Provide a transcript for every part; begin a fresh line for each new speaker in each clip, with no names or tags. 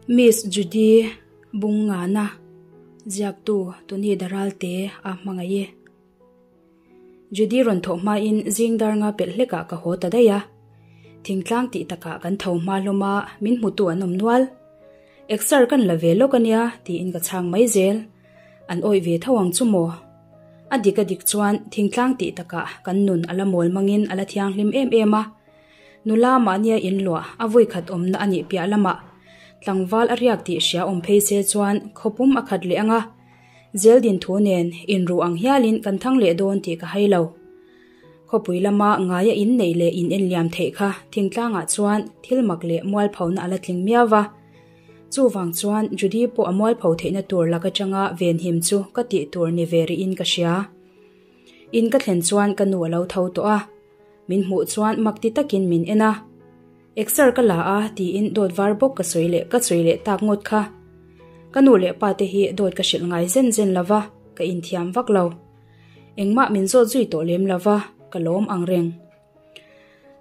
Miss Judy Bungngana ziaktu Tuni Daralte a hmangaih e. Judy rawn thawh hmain zing dar nga pelh hlekah ka haw ta daih a. Thingtlang tih takah kan tho hma hlawm a, min hmutu an awm nual. Exer kan la ve lawk ania tiin ka chhang mai zel. An awih ve tho ang chu maw? A dik a dik chuan thingtlang tih takah kan nun a la mawl mangin a la thianghlim em em a. Nula mahnia inluah a vawikhat awmna a nih piah lamah tlangval a riak tih hria awm phei se chuan khawpum a khat leh ang a. Zeldin thu nen inruh ang hialin kan thang leh dawn tih ka hai lo. Khawpui lama ngaia in neih leh in enliam theih kha thingtlangah chuan thil mak leh mualphona a la tling miau va. Chuvang chuan Judy pawh a mualpho theihna tur lak atanga venhim chu ka tih tur ni ve rihin ka hria. In ka thlen chuan ka nu a lo tho tawh a, min hmuh chuan mak ti takin min en a. Exer ka la a tiin dawt var bawk ka sawi leh ka sawi leh tak ngawt kha. Ka nu leh pa te hi dawt ka hrilh ngai zen zen lova, ka inthiam vak lo. Engmah min zawt zui tawh lem lova, ka lawm ang reng.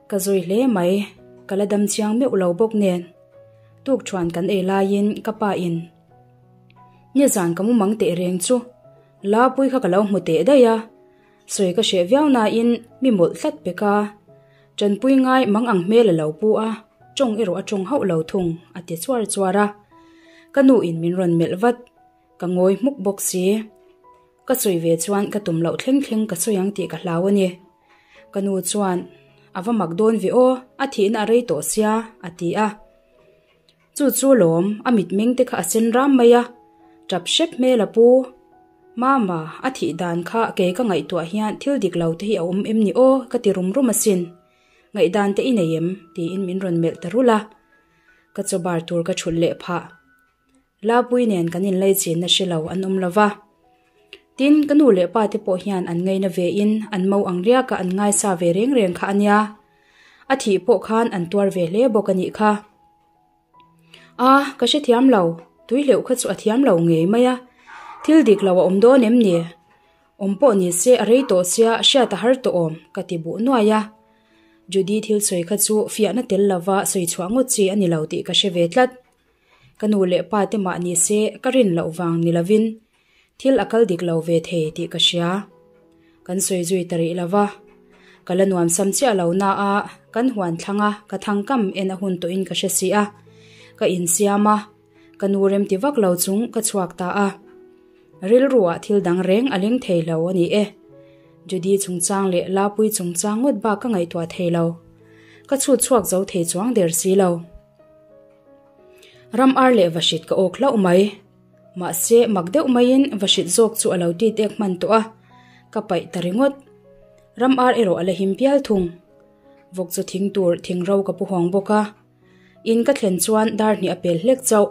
Ka zawi hle mai, ka la dam chiang meuh lo bawk nen. Tuk thuan kan ei laiin ka pa in Nizan ka mumang teh reng chu Lapui kha ka lo hmu teh daih a, sawi ka hreh viau nain mi mawlh tlat pek a. Tanpui ngai mang ang hmel a lo pu a, tawng erawh a tawng hauh lo thung a ti chuar chuar a. Ka nu in min rawn melh vat. Ka ngawi hmuk bawk si. Ka sawi ve chuan ka tum loh thleng thleng ka sawi ang tih ka hlau a ni. Ka nu chuan, A va mak dawn ve aw, a thihna a rei tawh sia, a ti a. Chu chu lawm, a mitmeng te kha a sen ram mai a, tap hrep hmel a pu. Mama, a thih dan kha kei ka ngaihtuah hian thil dik lo te hi a awm em ni aw, ka ti rum rum asin. Ngaihdan te i nei em? tiin min rawn melh ta rulh a. Ka chaw bar tur ka thulh leh phah. Lapui nen kan inlei chinna hre lo an awm lo va. Tin, ka nu leh pa te pawh hian an ngaina ve in an mo ang riaka an ngaisa ve reng reng kha a nia. A thih pawh khan an tuar ve hle bawk a nih kha. A, ka hrethiam lo, tui hleuh kha chu a thiam lo ngei mai a. Thil dik lo a awm dawn em ni? Awm pawh ni se a rei tawh sia hriat a har tawh awm, ka ti buh nuai a. Judy thil sawi kha chu fiahna tel lova sawi chhuah ngawt chi a ni lo tih ka hre ve tlat. Ka nu leh pa te mah ni se ka rin loh vang ni lovin thil a kal dik lo ve thei tih ka hria. Kan sawi zui ta rih lova, ka la nuam sam chiah lo na a, kan huan thlang a, ka thang kam en a hun tawhin ka hre si a, ka insiam a, ka nu remti vak lo chung ka chhuak ta a. Rilruah thil dang reng a leng thei lo a ni e. Judy chungchang leh Lapui chungchang ngawt bak ka ngaihtuah thei lo. Ka chhut chhuak zo thei chuang der si lo. Ram ar leh vahrit ka awk hlauh mai. Mahse, mak deuh maiin vahrit zawk chu a lo tit ek hman tawh a, ka paih ta ringawt. Ram ar erawh a la him pial thung. Vawk chu thing tur thing ro ka pu huang bawk a. In ka thlen chuan dar hnih a pel hlek chauh.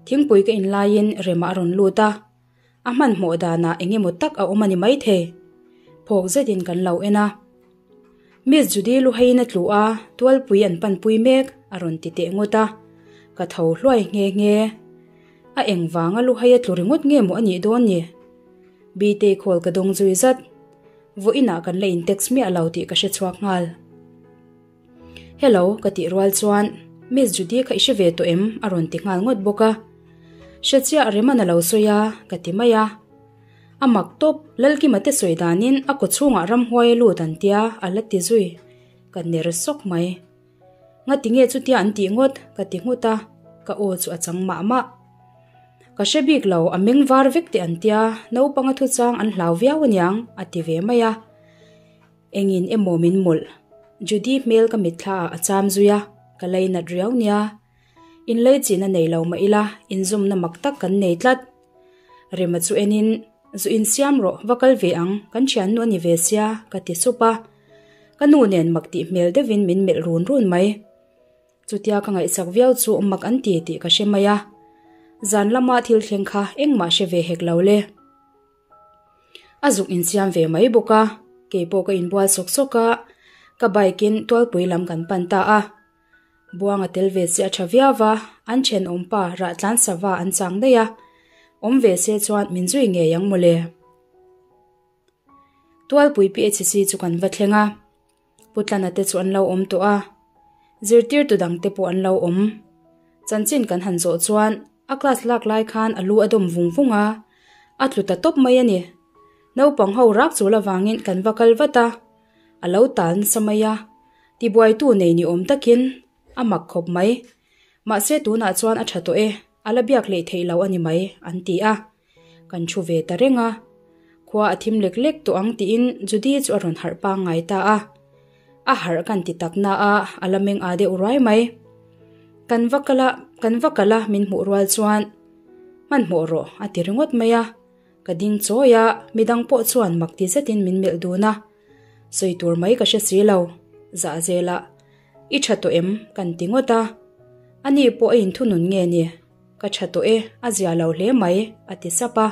Thingpui ka in laiin Rema a rawn lut a. A hmanhmawh danah eng emaw tak a awm a ni maithei. Phawk zetin kan lo en a. Miss Judy luhaiin a tlu a, tualpui an panpui mek a rawn ti teh ngawt a. Ka tho hluai nghe nghe. A eng vanga luhai a tlu ringawt nge maw a nih dawn ni? Btei call ka dawng zui zat. Vawiinah kan la in text miah lo tih ka hre chhuak nghal. Hello ka tih rual chuan Miss Judy kha i hre ve tawh em? a rawn ti nghal ngawt bawk a. Hre chiah Reman a lo sawi a, ka ti mai a. A mak tawp, Lalkima te sawi danin a kaw chhungah ramhuai a lut an tia a la ti zui. Ka ner sawk mai. Ngati nge chutia an tih ngawt? ka ti nghut a, ka aw chu a chang mah mah. Ka hre bik lo, a meng var vek teh an tia, naupanga thuchang an hlau viau aniang, a ti ve mai a. Engin emaw min mawlh. Judy hmel ka mitthla ah a cham zui a, ka lei nat riau nia. Inlei chin a nei lo mah ila, inzawmna mak tak kan nei tlat. Rema chu enin, Zu insiam rawh, va kal ve ang, kan thiannu a ni ve sia, ka ti sup a. Ka nu nen mak tih hmel deuhin min melh run run mai. Chutia ka ngaihsak viau chu mak an ti tih ka hre mai a. Zan lama thil thleng kha engmah hre ve hek lo le. A zuk insiam ve mai bawk a, keipawh ka inbual sawk sawk a, ka bike in tualpui lam kan pan ta a. Buang a tel ve chiah a tha viau va, an thenawm pa rah tlan sava an chang daih a, awm ve se chuan min zui ngei ang mawle. Tualpui PHC chu kan va thleng a. Putlana te chu an lo awm tawh a, zirtirtu dang te pawh an lo awm. Chanchin kan han zawh chuan a class lak lai khan a lu a dawm vung vung a, a tlu ta tawp mai a ni. Naupang ho rak chul avangin kan va kal vat a, a lo tal nasa mai a, tibuaitu nei ni awm takin a mak khawp mai. Mahse tunah chuan a tha tawh e, a la biak hleih theih lo a ni mai, an ti a. Kan thu ve ta reng a, khua a thim lek lek tawh ang tiin Judy chu a rawn harh pangngai ta a. A harh kan ti tak na a, a la meng aa deuh ruai mai. Kan va kal a, kan va kal a min hmuh rual chuan, Hmanhmawh rawh a ti ringawt mai a. Ka ding chawi a, midang pawh chuan mak ti zetin min melh dun a. Sawi tur mai ka hre si lo, zah zelah, I tha tawh em? kan ti ngawt a. Ani pawh a inthunun nge ni? Ka tha tawh e, a zia lo hle mai, a ti sap a.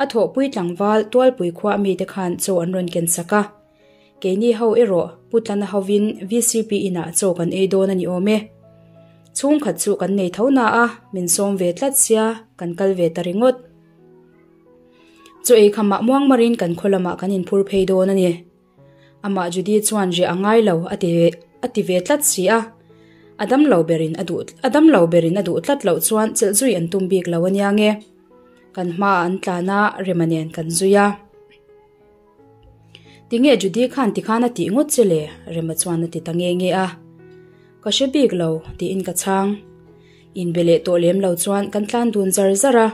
A thawhpui tlangval Tualpui khua mite khan chaw an rawn ken sak a. Keini ho erawh Pu Tlana hovin VCP inah chaw kan ei dawn a ni awm e. Chhungkhat chu kan nei tho na a, min sawm ve tlat sia, kan kal ve ta ringawt. Chaw ei khamah muang marin kan khaw lamah kan inphur phei dawn a ni. Amah Judy chuan riah a ngai lo a ti a ti ve tlat si a. A damlo berin a duh a damlo berin a duh tlat loh chuan chelh zui an tum bik lo a nia nge. Kan hmaah an tlan a, Rema nen kan zui a. Tinge Judy khan tikhan a tih ngawt che le? Rema chuan a ti ta nge nge a. Ka hre bik lo, tiin ka chhang. Inbe leh tawh lem lo chuan kan tlan dun zar zar a.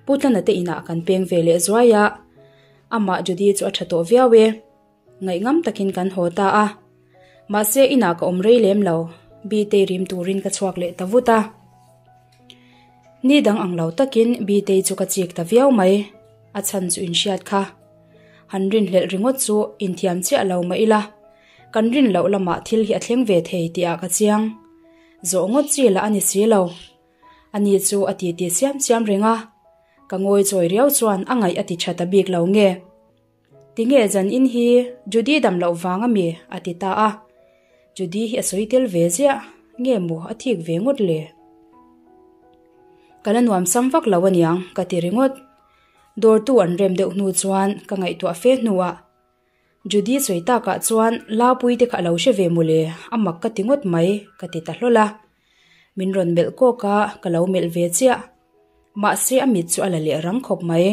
Pu Tlana te inah kan peng ve leh zuai a. Amah Judy chu a tha tawh viau e. Ngaihngam takin kan haw ta a. Mahse inah ka awm rei lem lo, Bitei rim turin ka chhuak leh ta vut a. Ni dang ang lo takin Bitei chu ka chik ta viau mai, a chhan chu inhriat kha. Han rinhlelh ringawt chu inthiam chiah lo mah ila, kan rin loh lamah thil hi a thleng ve thei tihah ka chiang. Zawh ngawt chi lah a ni si lo. Ani chu a titi siam siam reng a, ka ngawi chawi riau chuan a ngaih a ti tha ta bik lo nge. Tinge zan in hi Judy dam loh vang a mi? a ti ta a. Judy hi a sawi tel ve ziah, nge maw a thik ve ngawt le? Ka la nuam sam vak lo aniang ka ti ringawt. Dawrtu an rem deuh hnu chuan ka ngaihtuah fe hnuah Judy sawi takah chuan Lapuii te kha a lo hre ve mawle, a mak ka ti ngawt mai ka ti ta hlawl a. Min rawn melh kawk a, ka lo melh ve chiah. Mahse a mit chu a la leh rang khawp mai.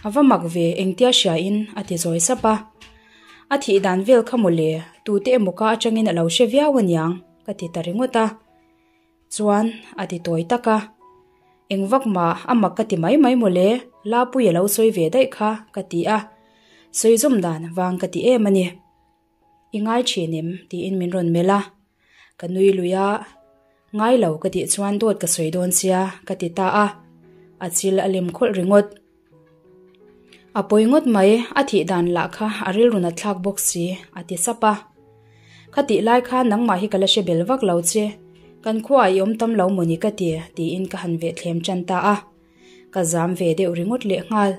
A va mak ve, engtia hria in a ti zawi sap a. A thih dan vel kha mawle, tute emaw ka atangin a lo hre viau aniang, ka ti ta ringawt a. Chuan, a ti tawi tak a. Eng vak mah, a mak ka ti mai mai mawle, Lapui a lo sawi ve daih kha, ka ti a. Sawi zawm dan vang ka ti em a ni. I ngai thin em? tiin min rawn melh a. Ka nui lui a, Ngai lo ka tih chuan dawt ka sawi dawn sia ka ti ta a, a chil a lem khawlh ringawt. A pawi ngawt mai, a thih dan lah kha a rilru nat thlak bawk si, a ti sap a. Kha tih lai khan nangmah hi ka la hre bel vak lo che, kan khuaah i awm tam lo mawni ka ti, tiin ka han vehthlem tan ta a. Ka zam ve deuh ringawt lehnghal.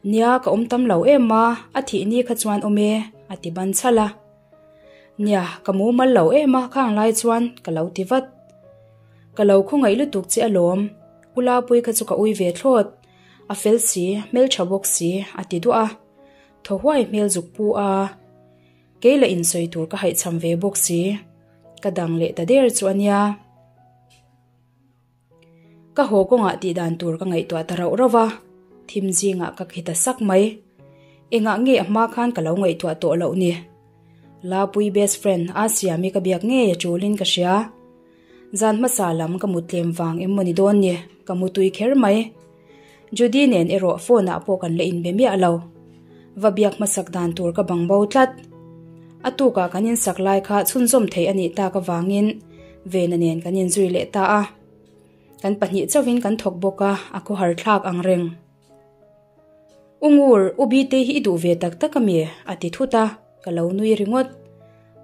Nia, ka awm tam lo em a, a thih ni kha chuan awm e, a ti ban chhalh a. Nia, ka mumal lo em a, khang lai chuan ka lo ti vat. Ka lo khawngaih lutuk che alawm, U Lapui kha chu ka ui ve thlawt, a fel si, hmeltha bawk si, a ti duah a. Thaw huai hmel zuk pu a, kei la insawi tur ka haihchham ve bawk si, ka dang leh ta der chu a nia. Ka haw kawngah tih dan tur ka ngaihtuah ta rauh rauh a, thim zingah ka khi ta sak mai. Engah nge a hma khan ka lo ngaihtuah tawh loh ni? Lapui best friend a siam hi ka biak ngei a tulin ka hria. Zan hmasa lam ka mut tlem vang em maw ni dawn ni, ka mu tui kher mai. Judy nen erawh phone ah pawh kan la inbe miah lo. Va biak hmasak dan tur ka bang bo tlat. A tukah kan insak lai kha chhunzawm theih a nih tak avangin Vena nen kan inzui leh ta a. Kan pahnih chauhin kan thawk bawk a, a khawhar thlak ang reng. U Ngur, U Bite hi i duh ve tak tak a mi? a ti thut a, ka lo nui ringawt.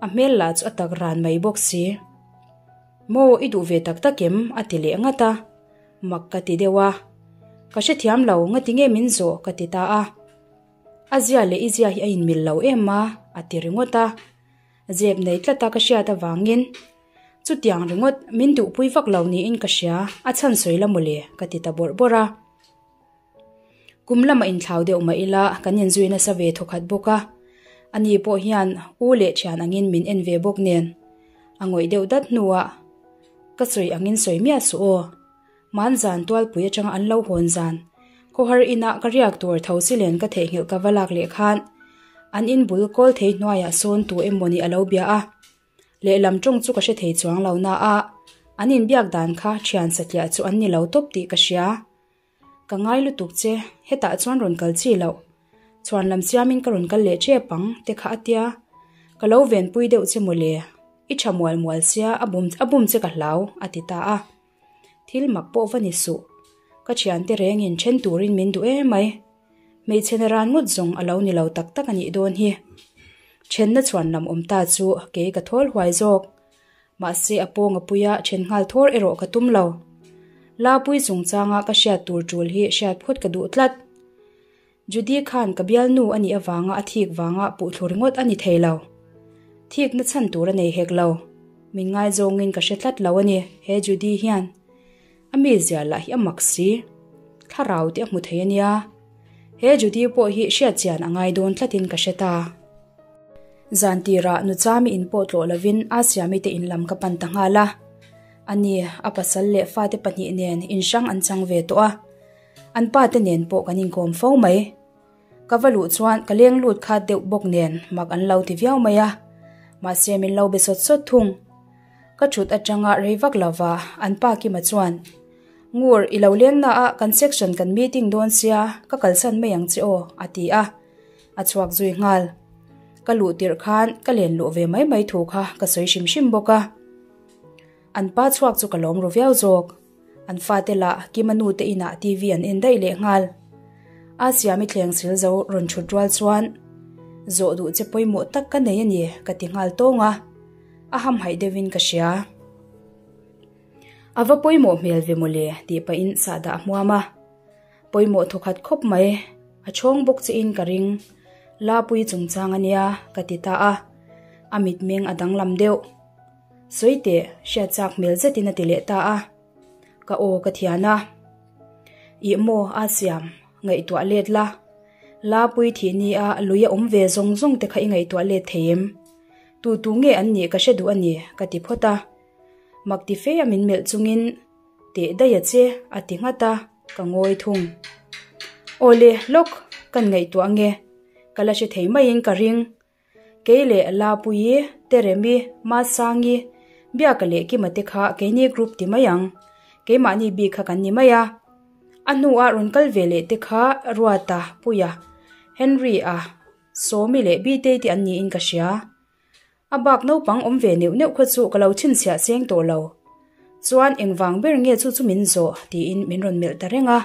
A hmel lah chu a tak ran mai bawk si. Maw, i duh ve tak tak em? a ti leh ngat a. Mak ka ti deuh a. Ka hrethiam lo, ngati nge min zawh ka ti ta a. A zia leh i zia hi a inmil lo em a, a ti ringawt a. Zep nei tlat a ka hriat avangin chutiang ringawt min duhpui vak lo niin ka hria, a chhan sawi la mawle ka ti ta bawrh bawrh a. Kum lamah inthlau deuh mah ila kan inzui nasa ve thawkhat bawk a, ani pawh hian u leh thian angin min en ve bawk nen a ngawih deuh dat hnuah. Ka sawi angin sawi miah suh aw. Hmanzan tualpui atanga an lo hawn zan, khawhar inah ka riak tur tho chi len ka theihnghilh ka va lak leh khan an in bul kawl thei hnuaiah sawn tu emawni a lo bia a. Lehlam tawng chu ka hre thei chuang lo na a, an inbiak dan kha thian satliah chu an ni lo tawp tih ka hria. Ka ngai lutuk che, hetah chuan rawn kal chi loh. Chhuan lam siamin ka rawn kal leh tep ang te kha a tia. Ka lo venpui deuh che mawle, i tha mual mual sia a bum a bum che ka hlau a ti ta a. Thil mak pawh va ni suh. Ka thiante rengin then turin min duh em mai. Hmeichhe na ran ngawt zawng a lo ni lo tak tak a nih dawn hi. Thenna chhuan lam awm ta chu kei ka thawl huai zawk. Mahse a pawng a puia then nghal thawr erawh ka tum lo. Lapui chungchanga ka hriat tur tul hi hriat phawt ka duh tlat. Judy khan ka bialnu a nih avanga a thik vanga puhthlu ringawt a ni thei lo. Thikna chhan tur a nei hek lo. Min ngaizawngin ka hre tlat lo a ni he Judy hian. A mizia lah hi a mak si. Thlarau te a hmu thei a nia. He Judy pawh hi hriat chian a ngai dawn tlatin ka hre ta. Zan tirah Nuchami in pawh tlawh lovin Asiami te in lam ka pan ta nghal a. Ani, a pasal leh fate pahnih nen inhrang an chang ve tawh a. An pa te nen pawh kan inkawm fo mai. Ka va luh chuan ka leng lut khat deuh bawk nen mak an lo ti viau mai a. Mahse min lo be sawt sawt thung. Ka thut atanga rei vak lova an pa Kima chuan, Ngur, i lo leng na a kan section kan meeting dawn sia ka kalsan mai ang che aw a ti a. A chhuak zui nghal. Ka luh tirh khan ka len luh ve mai mai thu kha ka sawi hrim hrim bawk a. An pa chhuak chu ka lawm ru viau zawk. An fate lah Kima nu te inah TV an en daih leh nghal. A siami thleng sil zo rawn thut rual chuan, Zawh duh che pawimawh tak ka nei a ni ka ti nghal tawng a, a hamhaih deuhin ka hria. A va pawimawh hmel ve mawle tih pahin sahdah a hmuam a. Pawimawh thawkhat khawp mai, a chhawng bawk chiin ka ring. Lapui chungchang a nia ka ti ta a, a mitmeng a danglam deuh. Sawi teh, hriat chak hmel zetin a ti leh ta a. Ka aw ka thian a. Ih maw a siam, ngaihtuah let la. Lapui thih ni a lui a awm ve zawng zawng te kha i ngaihtuah let thei em? Tu tu nge an nih ka hre duh a ni, ka ti phawt a. Mak ti fe a min melh chungin, Teh daih a che, a ti nghat a, ka ngawi thung. Awle, lawk, kan ngaihtuah nge? Ka la hre thei maiin ka ring. Kei leh Lapuii, Teremi, Masangi, Biaka leh Kima te kha keini group ti mai ang. Keimahni bik kha kan ni mai a. A hnuah rawn kal ve leh te kha Ruata, Puia, Henry-a, Sawmi leh Bitei te an niin ka hria. A bak naupang awm ve neuh neuh kha chu ka lo chhinchhiah cheng tawh lo. Chuan engvang ber nge chu chu min zawh tiin min rawn melh ta reng a.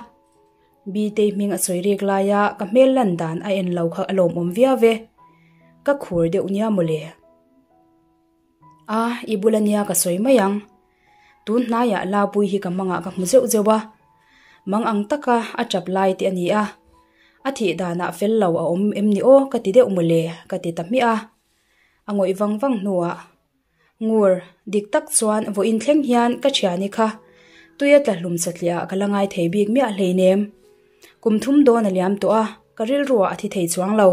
Bitei hming a sawi rik laia ka hmel lan dan a en lo kha a lawmawm viau e. Ka khur deuh nia mawle. A, i bula nia ka sawi mai ang. Tun hnaiah Lapui hi ka mangah ka hmu zeuh zeuh a. Mang ang taka a tap lai te a ni a. A thih danah fel lo a awm em ni aw ka ti deuh mawle ka ti ta hmiah a. A ngawih vang vang hnuah, Ngur, dik tak chuan vawiin thleng hian ka thiani kha tuia tla hlum satliah ka la ngai thei bik miah hleinem. Kum thum dawn a liam tawh a, ka rilruah a thi thei chuang lo.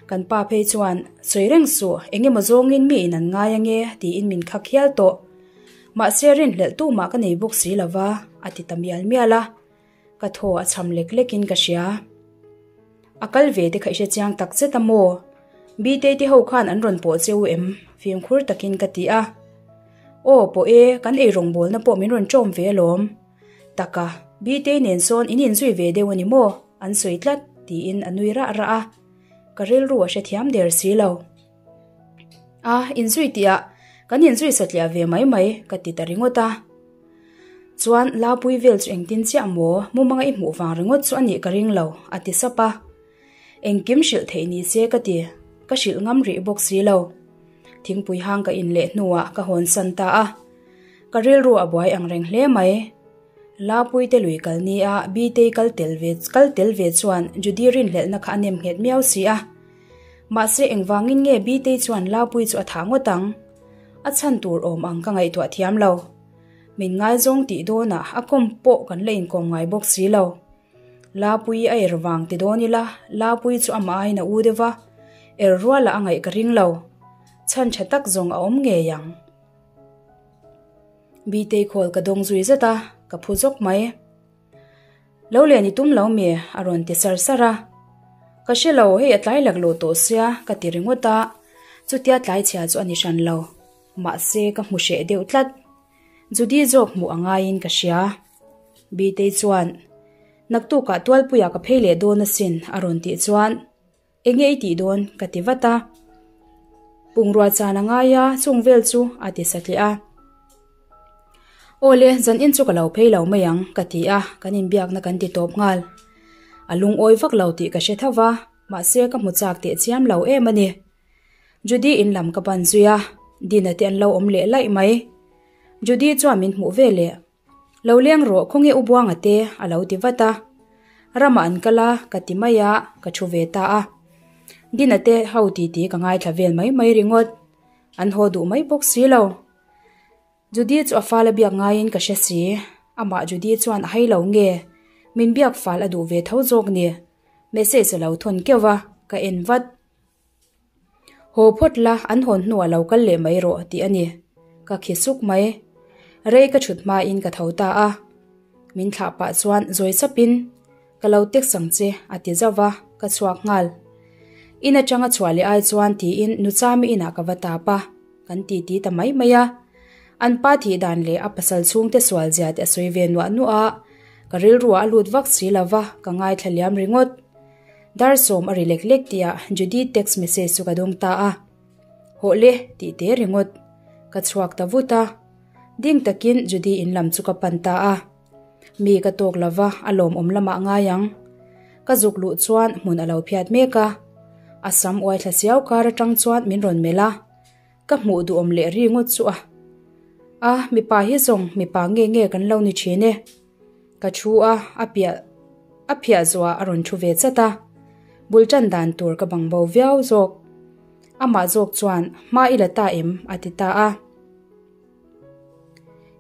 Kan pa phei chuan, Sawi reng suh, eng emaw zawngin mi in an ngai ange tiin min khak hial tawh. Mahse rinhlelh tumah ka nei bawk si lova, a ti ta mial mial a. Ka thaw a cham lek lekin ka hria. A kal ve te kha i hre chiang tak zet a maw? Bitei te ho khan an rawn pawh che u em? Fimkhur takin ka ti a. Aw pawh e, kan ei rawngbawlna pawh min rawn ṭawm ve alawm. Taka, Bitei nen sawn in inzui ve deuh a ni maw? An sawi tlat, tiin a nui rah rah a. Ka rilru a hrethiam der si lo. A, inzui tihah kan inzui satliah ve mai mai, ka ti ta ringawt a. Chuan Lapui vel chu engtin chiah maw, mumanga i hmuh vang ringawt chu a nih ka ring lo, a ti sap a. Engkim hrilh theih ni se ka ti, ka hrilh ngam rih bawk si lo. Thingpui hang ka in leh hnuah ka hawn san ta a. Ka rilru a buai ang reng hle mai. Lapui te lui kal nia Bitei kal tel ve kal tel ve chuan Judy rinhlelhna kha a nem nghet miau si a. Mahse engvangin nge Bitei chuan Lapui chu a thah ngawt ang? A chhan tur awm ang ka ngaihtuah thiam lo. Min ngaizawng tih dawnah a kawm pawh kan la inkawm ngai bawk si lo. Lapui a er vang ti dawn ila, Lapui chu amah aiin a u deuh va, er rualah a ngaih ka ring lo. Chhan tha tak zawng a awm ngei ang. Bitei call ka dawng zui zet a, ka phu zawk mai. Lo len i tum lo mi? a rawn ti sar sar a. Ka hre lo, hei a tlai laklawh tawh sia ka ti ringawt a, chutia tlai chhia chu a ni hran lo. Mahse ka hmu hreh deuh tlat. Judy zawk hmuh a ngaiin ka hria. Bitei chuan, Naktukah Tualpuiah ka phei leh dawn asin a rawn tih chuan, Enge i tih dawn? ka ti vat a. Pungrua chan a ngai a, chung vel chu a ti satliah a. Awle, zan in chu ka lo phei lo mai ang, ka ti a, kan inbiakna kan ti tawp nghal. A lungawi vak lo tih ka hre tho va, mahse ka hmu chak teh chiam lo em a ni. Judy in lam ka ban zui a, Dina te an lo awm leh laih mai. Judy chuan min hmuh ve leh. Lo leng rawh, khawnge u Buanga te? a lo ti vat a. Ramah an kal a, ka ti mai a, ka thu ve ta a. Dina te ho titi ka ngaithla vel mai mai ringawt. An haw duh mai bawk si lo. Judy chu a fal a biak ngaiin ka hre si. Amah Judy chuan a hai lo nge? Min biak fal a duh ve tho zawk ni. Message a lo thawn keuh va, ka en vat. Haw phawt la, an hawn hnuah lo kal leh mai rawh tih a ni. Ka khi suk mai. Rei ka thut hmain ka tho ta a. Min thlah pah chuan zawi chapin, Ka lo text ang che, a ti zauh va, ka chhuak nghal. In atanga chhuah leh ai chuan tiin Nuchami inah ka va tap a, kan titi ta mai mai a. An pa thih dan leh a pasal chhungte sual zia te a sawi ve nuah nuah a, ka rilruah a lut vak si lo va, ka ngaithla liam ringawt. Dar sawm a ri lek lek tihah Judy text message chu ka dawng ta a. Hawh le, tih te ringawt. Ka chhuak ta vut a. Ding takin Judy in lam chu ka pan ta a. Mi ka tawk lo va, a lawmawm lamah ngai ang. Ka zuk luh chuan hmun a lo phiat mek a. A sam uai thla siau kar atang chuan min rawn melh a. Ka hmuh duhawm leh ri ngawt chu a. A, mipa hi zawng mipa nge nge kan lo ni thin e. Ka thu a, a piah a phiah zuah a rawn thu ve chat a, bul tan dan tur ka bang bo viau zawk. Amah zawk chuan, Hma i la ta em? a ti ta a.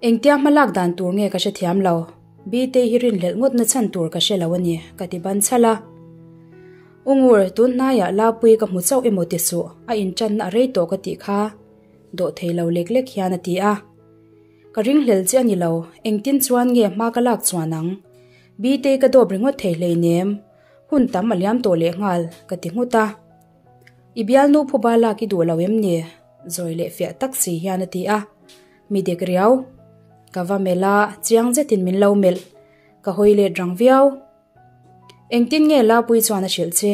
Engtia hma lak dan tur nge ka hrethiam lo, Bitei hi rinhlelh ngawt na chhan tur ka hre lo a ni, ka ti ban chhalh a. U Ngur, tun hnaiah Lapui ka hmu chauh emaw ti suh, a inṭanna a rei tawh ka tih kha, dawh thei lo lek lek hian a ti a. Ka ringhlel che a ni lo, engtin chuan nge hma ka lak chuan ang? Bitei ka dawp ringawt thei hleinem, hun tam a liam tawh leh nghal, ka ti nghut a. I bialnu phuba lak i duh lo em ni? Zawi leh fiah tak si hian a ti a. Mi dek riau. Ka va melh a, chiang zetin min lo melh. Ka hawi let rang viau. Engtin nge Lapui chuan a hrilh che?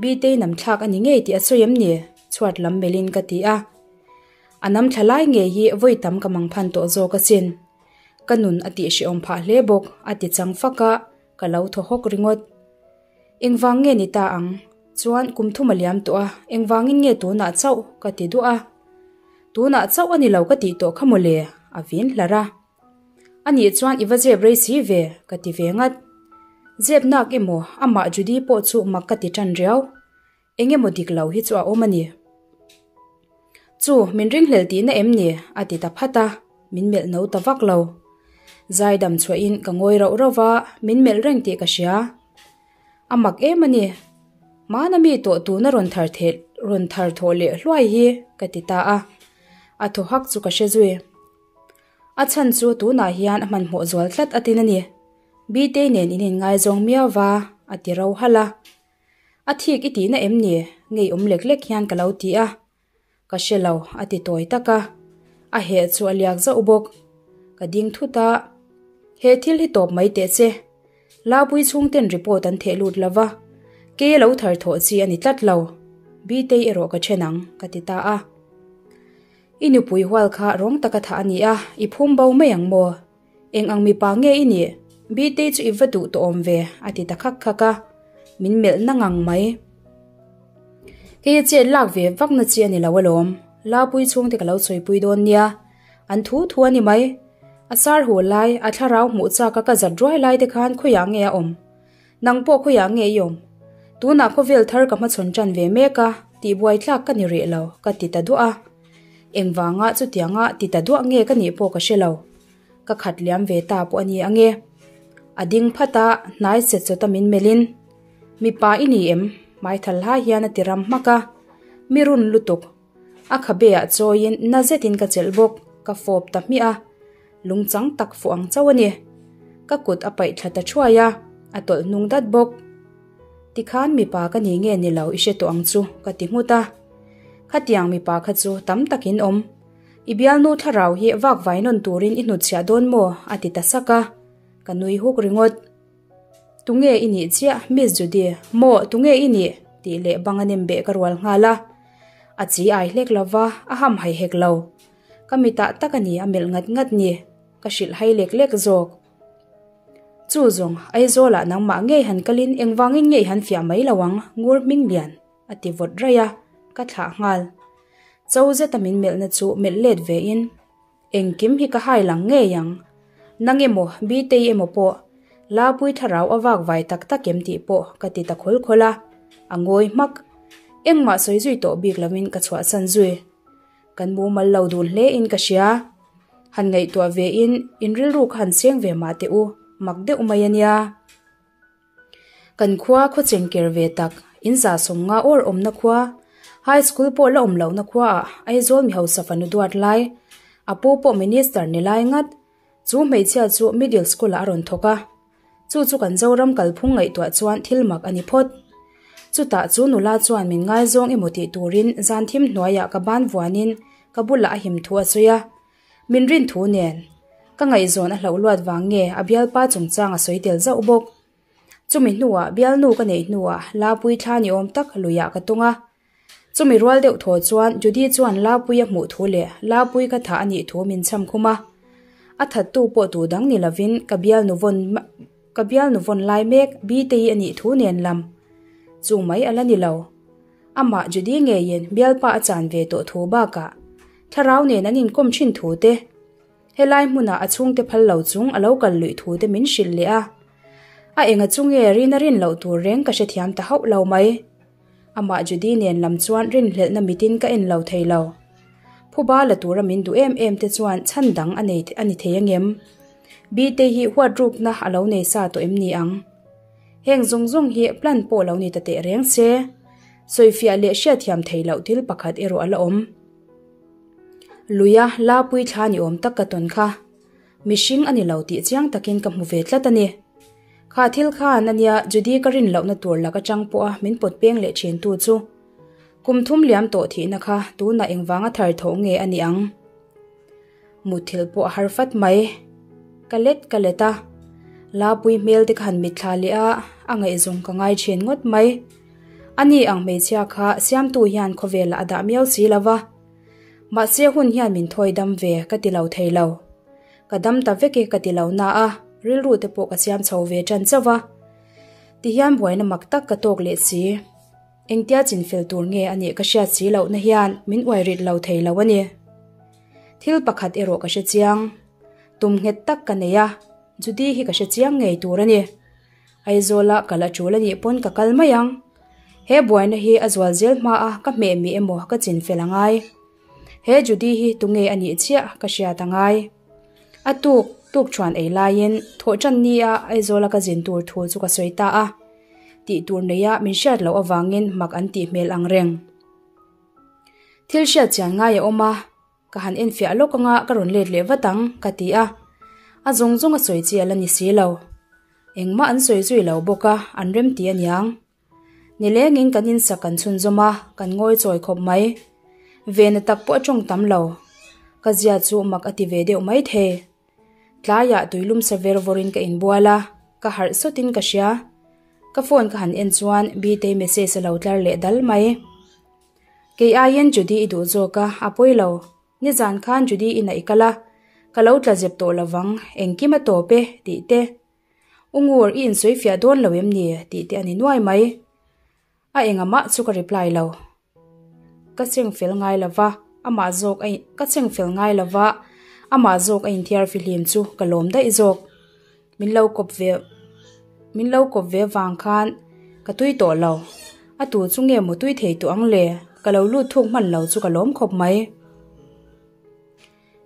Bitei nam thlak a ni ngei tih a sawi em ni? Chhuat lam melhin ka ti a. A nam thla lai ngei hi vawi tam ka mang phan tawh zawk asin. Ka nun a tih hrehawm phah hle bawk, a ti chang fak a, ka lo thaw hawk ringawt. Engvang nge ni ta ang? Chuan kum thum a liam tawh a, engvangin nge tunah chauh? ka ti duah a. Tunah chauh a ni lo ka tih tawh kha mawle, a vin hlar a. A nih chuan i va zep rei si ve, ka ti ve ngat. Zep nak emaw, amah Judy pawh chu mak ka ti tan riau. Eng emaw dik lo hi chu a awm a ni. Chu, min ringhlel tihna em ni? a ti ta phat a, min melh no ta vak lo. Zai dam chhuahin ka ngawi rauh rauh va, min melh reng tih ka hria. A mak em a ni. Hmana mi tawh tuna rawn thar theh rawn thar thawh leh hluai hi, ka ti ta a. A thaw hak chu ka hre zui. A chhan chu tunah hian a hmanhmawh zual tlat a tin a ni. Bitei nen in inngaizawng miau va, a ti ro halh a. A thik i tihna em ni? Ngeiawm lek lek hian ka lo ti a. Ka hre lo, a ti tawi tak a. A heh chu a liak zauh bawk. Ka ding thut a. He thil hi tawp mai teh che. Lapui chhungten report an theh lut lo va, kei a lo thar thawh chi a ni tlat lo. Bitei erawh ka then ang, ka ti ta a. I nupui hual kha rawng taka thah a ni a, i phum bo mai ang maw? Eng ang mipa nge i nih? Bitei chu i va duh tawh awm ve, a ti ta khak khak a. Min melh na ngang mai. Kei a chet lak ve vak na chi a ni lo alawm. Lapui chhungte ka lo chawipui dawn nia. An thu thu a ni mai. A sar hu lai, a thlarau hmuh chak a ka zat ruai lai te khan khawiah nge a awm? Nang pawh khawiah nge i awm? Tunah khawvel thar ka hmachhawn tan ve mek a, tihbuai tlak ka ni rih lo, ka ti ta duah a. Engvanga chutianga ti ta duah nge ka nih pawh ka hre lo. Ka khat liam ve ta pawh a ni ange. A ding phat a, hnai set chawta min melhin, Mipa i ni em? Hmaithal hlai hian a ti ram hmak a. Mi run lutuk. A khabe ah chawiin na zetin ka chelh bawk, ka fawp ta hmiah a. Lungchang tak fuh ang chauh a ni. Ka kut a paih thla ta thuai a, a tawlh hnung dat bawk. Tikhan mipa ka ni nge ni lo i hre tawh ang chu ka ti nghut a. Khatiang mipa kha chu tam takin awm. I bialnu thlarau hi vak vai nawn turin i hnutchhiah dawn maw? a ti ta sak a, ka nui huk ringawt. Tunge i nih chiah Miss Judy? Maw tunge i nih? tih leh bang a nem beh ka rual nghal a. A chi ai hlek lo va, a ham hai hek lo. Ka mitah tak a ni a melh ngat ngat ni, ka hrilh hai lek lek zawk. Chu zawng, Aizawlah nangmah ngei han kalin engvangin ngei han fiah mai lo ang, ngur hming lian, a ti vawt raih a, ka thlah nghal. Cho zeta min melhna chu melh let vein, Engkim hi ka hai lang ngei ang. Nang emaw, Bitei emaw pawh, Lapui thlarau a vak vai tak tak em tih pawh ka ti ta khawl khawl a, a ngawi hmak. Engmah sawi zui tawh bik lovin ka chhuahsan zui. Kan mumal lo dun hle in ka hria. Han ngaihtuah ve in, in rilru kha han seng ve mah teh u, mak deuh mai a nia. Kan khua khaw chengker ve tak, in za sawm nga awr awmna khua, High School pawh la awm lohna khuaah Aizawl mi hausa fanu duat lai, a pu pawh Minister ni lai ngat, chu hmeichhia chu Middle School ah a rawn thawk a. Chu chu kan Zoram kalphung ngaihtuah chuan thil mak a ni phawt. Chutah chu nula chuan min ngaizawng emaw tih turin zan thim hnuaiah ka ban vuanin ka bulah a him thu a sawi a. Min rin thu nen. Ka ngaihzawn a hlauh luat vang nge a bialpa chungchang a sawi tel zauh bawk. Chumi hnuah bialnu ka neih hnuah Lapui thla ni awm tak luiah ka tung a. Chumi rual deuh thaw chuan Judy chuan Lapui a hmuh thu leh Lapui ka thah a nih thu min chham khum a. A thattu pawh tu dang ni lovin ka bialnu vawn ka bialnu vawn lai mek Bitei a nih thu nen lam chu mai a la ni lo. Amah Judy ngeiin bialpa a chan ve tawh thu bakah thlarau nen an inkawm thin thu te, Helai hmunah a chhungte phal lo chung a lo kal luih thu te min hrilh leh a. A enga chu nge rin a rin loh tur reng ka hrethiam ta hauh lo mai. Amah Judy nen lam chuan rinhlelhna mitin ka en lo thei lo. Phuba la tura min duh em em te chuan chhan dang a nei a ni thei angem? Bite hi huat rukna a lo nei sa tawh em ni ang? Heng zawng zawng hi plan pawh lo ni ta teh reng se. Sawifiah leh hriatthiam thei loh thil pakhat erawh a la awm. Luia Lapui thla ni awm tak ka tawn kha. Mihring a ni lo tih chiang takin ka hmu ve tlat a ni. Kha thil khan a nia Judy ka rin lohna tur lak atang pawha min pawt peng leh thin tu chu. Kum thum liam tawh thihna kha tunah engvanga thar thawh nge a nih ang? Mutthilh pawh a har fat mai. Ka let ka let a. Lapui hmel te ka han mitthla leh a, a ngaihzawng ka ngai thin ngawt mai. Ani ang hmeichhia kha siamtu hian khawvelah a dah miau si lo va. Mahse hun hian min thawi dam ve ka ti lo thei lo. Ka dam ta vek e ka ti lo na a, rilru te pawh ka siam chho ve tan chauh va. Tihian buaina mak tak ka tawk leh si. Engtia chinfel tur nge a nih ka hriat si lohna hian min uai rit lo thei lo a ni. Thil pakhat erawh ka hre chiang. Tum nghet tak ka nei a, Judy hi ka hre chiang ngei tur a ni. Aizawla kal a tul a nih pawn ka kal mai ang. He buaina hi a zual zel hma a ka hmeh mi emaw ka chin fel a ngai. He Judy hi tunge a nih chiah ka hriat a ngai. A tuk tuk thuan ei laiin thawh tan ni a Aizawla ka zin tur thu chu ka sawi ta a. Tih tur neia min hriat loh avangin mak an tih hmel ang reng. Thil hriat chian ngai a awm a. Ka han enfiah lawk anga ka rawn let leh vat ang, ka ti a. A zawng zawng a sawi chi a la ni si lo. Engmah an sawi zui lo bawk a, an rem ti aniang. Nilengin kan insak kan chhunzawm a, kan ngawi chawi khawp mai. Vena tak pawh a tawng tam lo. Ka zia chu mak a ti ve deuh mai thei. Tlaiah tuilum sa ver vawrin ka inbual a, ka harh sawtin ka hria. Ka phone ka han en chuan Bitei message a lo tlar leh dal mai. Kei aiin Judy i duh zawk a, a pawi lo. Nizan khan Judy inah i kal a, ka lo tla zep tawh lovang, engkim a tawp e, tih te. U Ngur, i insawi fiah dawn lo em ni? tih te a ni nuai mai. A engamah chu ka reply lo. Ka cheng fel ngai lova, amah zawk a ka cheng fel ngai lova, amah zawk a inthiar fihlim chu ka lawm daih zawk. Min lo kawp ve min lo kawp ve vang khan ka tui tawh lo. A tu chu nge maw tui thei tawh ang le? Ka lo lut thuk hman lo chu ka lawm khawp mai.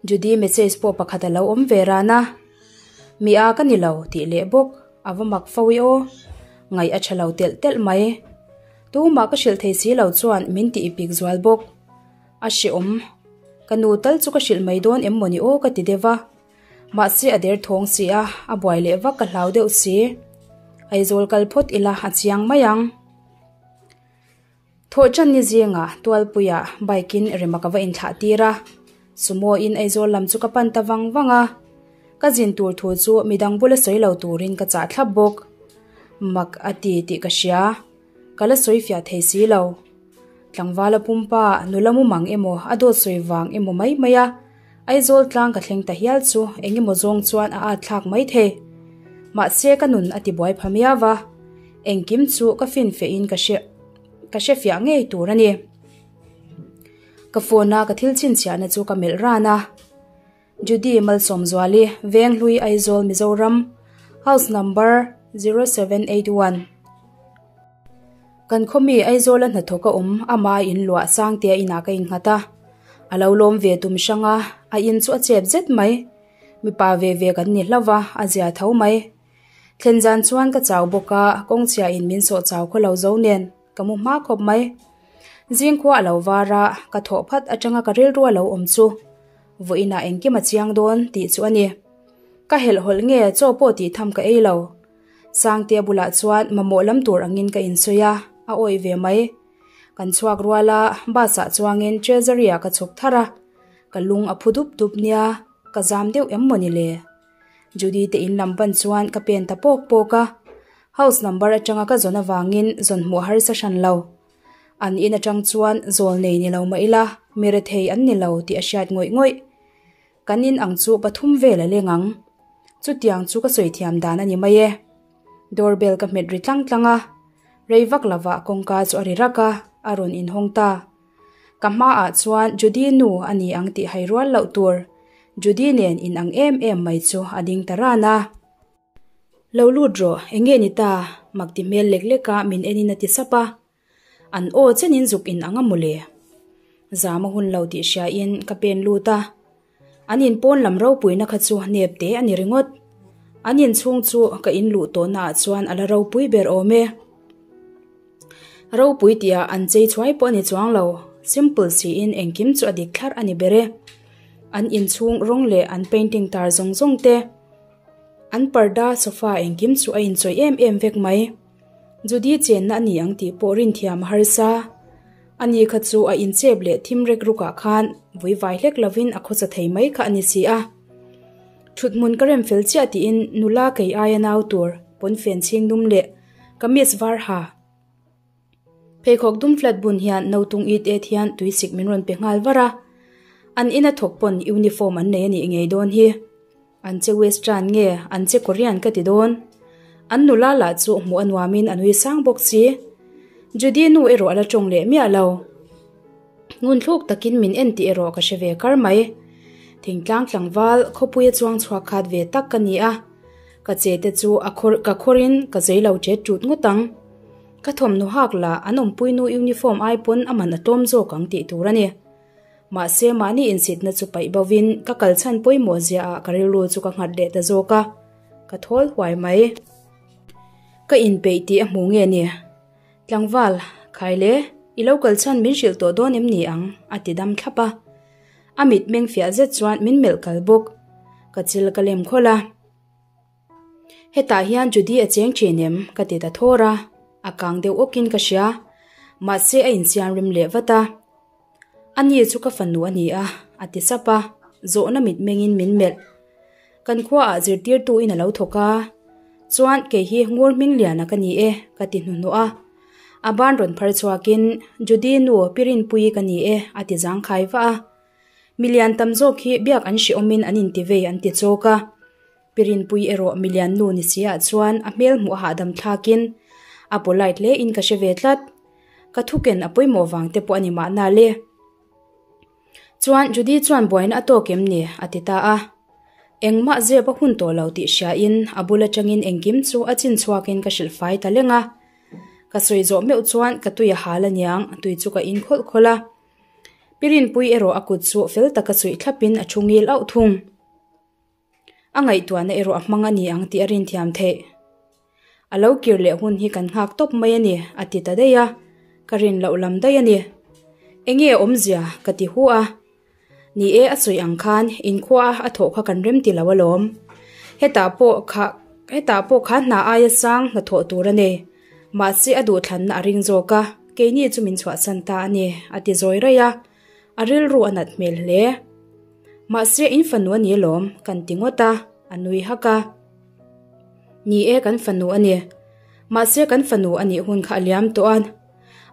Judy message pawh pakhat a lo awm ve ran a. Mi a ka ni lo tih leh bawk a va mak fo i aw. Ngaih a tha lo telh telh mai. Tumah ka hrilh thei si lo chuan min tih ipik zual bawk. A hreawm. Ka nu tal chu ka hrilh mai dawn em maw ni aw ka ti deuh va. Mahse a der thawng si a, a buai leh vak ka hlau deuh si. Aizawl kal phawt ila a chiang mai ang. Thawhṭan ni zingah Tualpuiah bike in rema ka va inthlah tir a, Sumo in Aizawl lam chu ka pan ta vang vang a, ka zin tur thu chu midang bula sawi lo turin ka chah thlap bawk. Mak a ti tih ka hria, ka la sawi fiah thei si lo. Tlangvala pumpa nula mumang emaw a dawt sawi vang emaw mai mai a, Aizawl tlang ka thleng ta hial chu eng emaw zawng chuan a at thlak mai thei. Mahse ka nun a ti buai pha miau va, engkim chu ka finfeh in ka hre ka hre fiah ngei tur a ni. Ka phone a ka thil chhinchhiahna chu ka melh ran a. Judy Malsawmzuali, Venghlui Aizawl Mizoram, House number 0781. Kan khawmi Aizawla hnathawk a awm, ama in luah Sangtea inah ka innghat a. A lo lawm ve tum hrang a, a in chu a chep zet mai. Mipa ve ve kan ni hlauh va, a zia tho mai. Thlen zan chuan ka chau bawk a, kawngchhia in min sawh chau khaw lo zo nen, ka mu hma khawp mai. Zingkhua a lo var a, ka thawh phat atanga ka rilru a lo awm chu. Vawiinah engkim a chiang dawn tih chu a ni. Ka helhhawlh nge chaw pawh tih tham ka ei lo. Sangtea bulah chuan mamawh lam tur angin ka insawi a, a awih ve mai. Kan chhuak rual a, bus ah chuangin Treasury ah ka chhuk thar a, ka lung a phu dup dup nia, ka zam deuh em mawni le? Judy te in lam pan chuan ka pen ta pawk pawk a, house number atanga ka zawn avangin zawn hmuh a harsa hran lo. An in atang chuan zawl nei ni lo mah ila, mi rethei an ni lo tih a hriat ngawih ngawih. Kan in ang chu pathum vel a leng ang. Chutiang chu ka sawi thiam dan a ni mai e. Door bell ka hmet ri tlang tlang a, rei vak lovah kawngka chu a ri rak a, a rawn inhawng ta. Ka hmaah chuan Judy nu a ni ang tih hai rual loh tur, Judy nen in ang em em mai chu a ding ta ran a. Lo lut rawh, eng nge ni ta? Mak ti hmel lek lek a min en in a ti sap a. An aw chenin zuk in ang a mawle. Zam a hun lo tih hria in ka pen lut a. An in pawn lam ropuina kha chu nep te a ni ringawt. An in chhung chu ka in luh tawhna ah chuan a la ropui ber awm e. Ropui tih ah an chei chhuai pawh a ni chuang lo, simple siin engkim chu a dik thlarh a ni ber e. An in chhung rawng leh an painting tar zawng zawng te, an parda sofa engkim chu a inchawih em em vek mai. Judy chenna a ni ang tih pawh rinthiam a harsa. Ani kha chu a inchep leh thim rek rukah khan vui vai hlek lovin a khawcha thei mai kha a ni si a. Thuthmun ka rem fel chiah tiin nula kei aia nau tur pawnfen chhing dum leh kamis var ha. Pheikhawk dum flat bun hian nautung it et hian tuisik min rawn pe nghal var a. An ina thawk pawn uniform an nei a nih ngei dawn hi. An che western nge an che Korean ka ti dawn. An nula lah chu hmuh a nuamin a nui sang bawk si. Judy nu erawh a la tawng leh miah lo. Ngunthluk takin min en tih erawh ka hre ve kar mai. Thingtlang tlangval khawpuia chuang chhuak khat ve tak ka ni a. Ka che te chu a khawr ka khawrin ka zei lo ṭet ṭut ngawt ang. Ka thawmhnaw hak lah an awmpuinu uniform ai pawn a man a tlawm zawk ang tih tur a ni. Mahse mahni insitna chu paih bovin ka kal chhan pawimawh ziaah ka rilru chu ka nghat leh ta zawk a, ka thawl huai mai. Ka inpeih tih a hmu nge ni? Tlangval, khai le, i lo kal chhan min hrilh tawh dawn em ni ang? a ti dam thlap a. A mit meng fiah zet chuan min melh kal bawk. Ka chil ka lem khawlh a. Hetah hian Judy a cheng thin em? ka ti ta thawr a, a kang deuh awkin ka hria. Mahse a insiam rim leh vat a. A ni chu ka fanu a ni a, a ti sap a, zawhna mitmengin min melh. Kan khuaah zirtirtuin a lo thawk a, chuan kei hi ngur hming liana ka ni e, ka ti hnuhnawh a. A ban rawn phar chhuakin, Judy nu Pirinpuii ka ni e, a ti zangkhai vah a. Milian tam zawk hi biak an hrehawmin an inti vei an ti chawk a. Pirinpui erawh milian nu ni si ah chuan a hmel hmuh a hahdam thlakin a polite hle in ka hre ve tlat. Ka thuken a pawimawh vang te pawh a ni mahna le. Chuan Judy chuan buaina a tawk em ni? a ti ta a. Engmah zep a hun tawh lo tih hria in a bul atangin engkim chu a chin chhuakin ka hrilh fai ta leng a. Ka sawi zawh meuh chuan ka tui a hal aniang tui chu ka in khawlh khawlh a. Pirinpui erawh a kut chu fel taka suih thlapin a thu ngil auh thung. A ngaihtuahna erawh a hmang a ni ang tih a rinthiam theih. A lo kir leh hun hi kan nghak tawp mai a ni, a ti ta daih a, ka rin loh lam daih a ni. Enge awmzia? ka ti hu a. Ni e, a sawi ang khan inkhua a a thawh kha kan rem ti lo alawm. Hetah pawh kha hetah pawh kha hna aia sang hna thawh tur a nei. Mahse a duhthlanna a ring zawk a, keini chu min chhuahsan ta a ni, a ti zawi raih a. A rilru a nat hmel hle. Mahse in fanu a ni alawm, kan ti ngawt a, a nui hak a. Ni e, kan fanu a ni. Mahse kan fanu a nih hun kha a liam tawh a.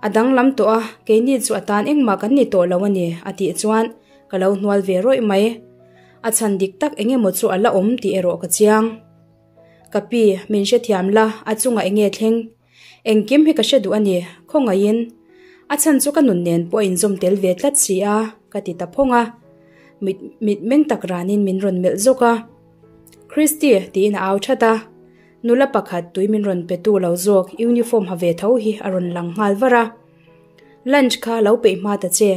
A danglam tawh a, keini chu a tan engmah kan ni tawh lo a ni, a tih chuan ka lo hnual ve rawih mai. A chhan dik tak eng emaw chu a la awm tih erawh ka chiang. Ka pi, min hrethiam la, a chungah eng nge thleng? Engkim hi ka hre duh a ni, khawngaihin. A chhan chu ka nun nen pawh a inzawm tel ve tlat si a, ka ti ta phawng a. Mit mit meng tak ranin min rawn melh zawk a. Christy, tiin a au that a. Nula pakhat tui min rawn pe tu lo zawk uniform ha ve tho hi a rawn lang nghal var a. Lunch kha lo peih hma ta che.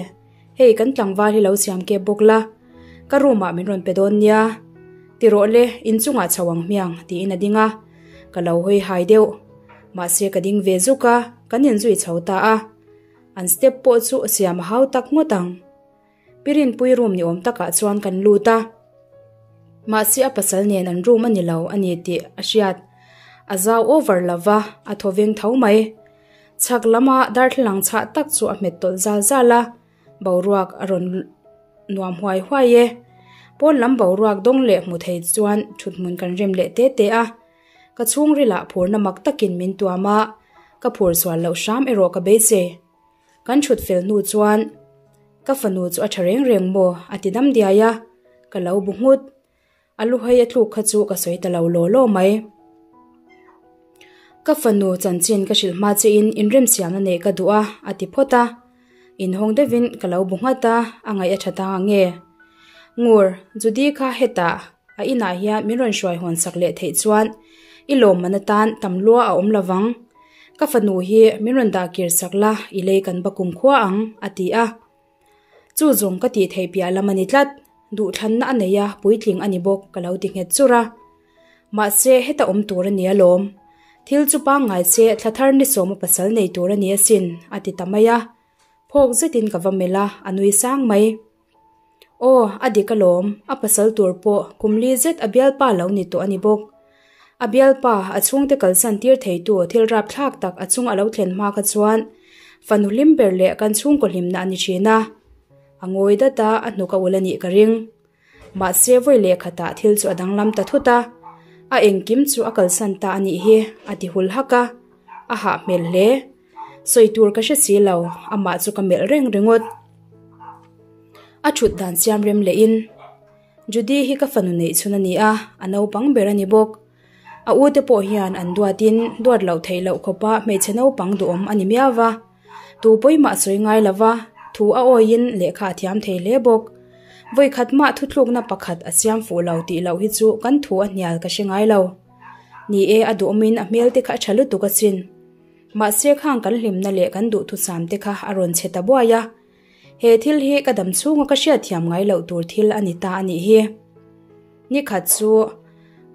Hei kan tlangval hi lo siam kep bawk la, ka room ah min rawn pe dawn nia. Ti rawh le, inchungah chho ang hmiang tiin a ding a, ka lo hawi hai deuh. Mahse ka ding ve zuk a, kan inzui chho ta a. An step pawh chu siam a hau tak ngawt ang. Pirinpui room ni awm takah chuan kan lut a. Mahse a pasal nen an room a ni lo a ni tih a hriat. A zau over lova, a thaw veng tho mai. Chhak lama darthlalang chhah tak chu a hmet tawlh zal zal a, boruak a rawn nuam huai huai e. Pawn lam boruak dawng leh hmu thei chuan thuthmun kan rem leh te te a. Ka chhungrilah phurna mak takin min tuam a, ka phur sual loh hram erawh ka beisei. Kan thut fel hnu chuan ka fanu chu a tha reng reng maw a ti dam diai a, ka lo bu nghut. A luhai a tluk kha chu ka sawi ta lo law law mai. Ka fanu chanchin ka hrilh hma che in inremsiamna neih ka duh a, a ti phawt a. Inhawng deuhin ka lo bu nghat a, a ngaih a tha ta nge. Ngur, Judy kha hetah a inah hian min rawn hruai hawn sak leh theih chuan i lawmman atan tam lua a awm lovang. Ka fanu hi min rawn dah kir sak la, i lei kan ba kumkhua ang, a ti a. Chu zawng ka tih theih piah lam a ni tlat. Duhthlanna a nei a, puitling a ni bawk ka lo ti nghet chur a. Mahse, heta awm tur a ni alawm. Thil chu pangngai che thla thar ni sawma pasal nei tur a ni asin, a ti ta mai a. Phawk zetin ka va melh a, a nui sang mai. Aw, a dik alawm, a pasal tur pawh kum li zet a bialpa lo ni tawh a ni bawk. A bialpa, a chhungte kalsan tir theitu thil rapthlak tak a chung a lo thlen hma kha chuan fanu hlim ber leh kan chhungkaw hlimna a ni thin a. A ngawi dat a, a hnuk a ul a nih ka ring. Mahse vawi leh khatah thil chu a danglam ta thut a, a engkim chu a kalsan ta a nih hi a ti hul hak a, a hah hmel hle. Sawi tur ka hre si lo, amah chu ka melh reng ringawt. A thut dan siam rem leh in Judy hi ka fanu neih chhun a ni a, a naupang ber a ni bawk. A u te pawh hian an duat in duat loh theih loh khawpa hmeichhe naupang duhawm a ni miau va. Tu pawimah a sawi ngai lova, thu a awiin lehkha a thiam thei hle bawk. Vawi khat mah thuthlukna pakhat a siam fuh lo tih loh hi chu kan thu a hnial ka hre ngai lo. Ni e, a duhawmin a hmel te kha a tha lutuk asin. Mahse khang kan hlimna leh kan duhthusam te kha a rawn chhe ta buai a. He thil hi ka dam chhunga ka hriatthiam ngai loh tur thil a ni ta a nih hi. Ni khat chu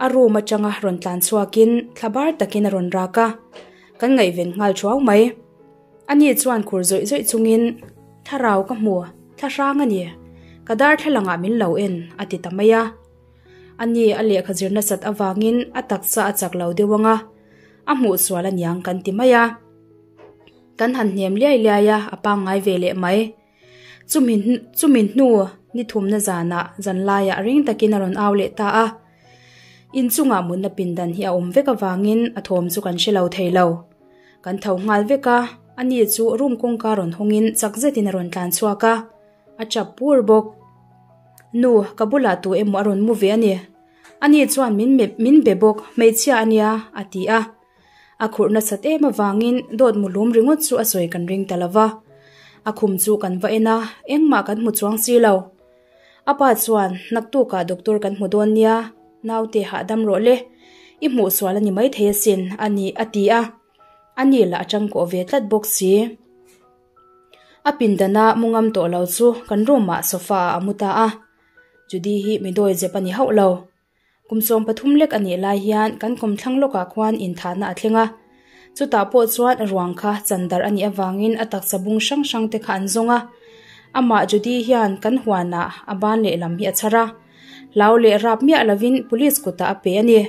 a room atanga rawn tlan chhuakin thla bar takin a rawn rak a, kan ngaihven nghal thuau mai. Ani chuan khur zawih zawih chungin, Thlarau ka hmu, thla hrang a ni, ka darthlalangah min lo en, a ti ta mai a. Ani a lehkha zir nasat avangin a taksa a chak lo deuh ang a, a hmuh sual aniang kan ti mai a. Kan han hnem liai liai a, a pangngai ve leh mai. Chumi chumi hnu ni thumna zanah zanlaiah ring takin a rawn au leh ta a. Inchungah mutna pindan hi a awm vek avangin a thawm chu kan hre lo thei lo. Kan tho nghal vek a, ani chu room kawngka rawn hawngin chak zetin a rawn tlan chhuak a, a chap pur bawk. Nu, ka bulah tu emaw a rawn mu ve a ni. Ani chuan min min be bawk, hmeichhia a nia, a ti a. A khurh nasat em avangin dawt muhlum ringawt chu a sawi kan ring ta lo va. A khum chu kan va en a, engmah kan hmu chuang si lo. A pa chuan, Naktukah doctor kan hmu dawn nia, naute hahdam rawh le, i hmuh sual a ni maithei asin, a ni, a ti a. A ni lah a tangkawh ve tlat bawk si. A pindana mu ngam tawh lo chu kan room ah sofa ah a mu ta a. Judy hi mi dawi zep a ni hauh lo. Kum 13 lek a nih lai hian kan kawmthlang lawkah khuan inthahna a thleng a. Chutah pawh chuan ruang kha chan darh a nih avangin a taksa bung hrang hrang te kha an zawng a. Amah Judy hian kan huanah a ban lehlam hi a chhar a, hlau leh rap miah lovin police kutah a pe a ni.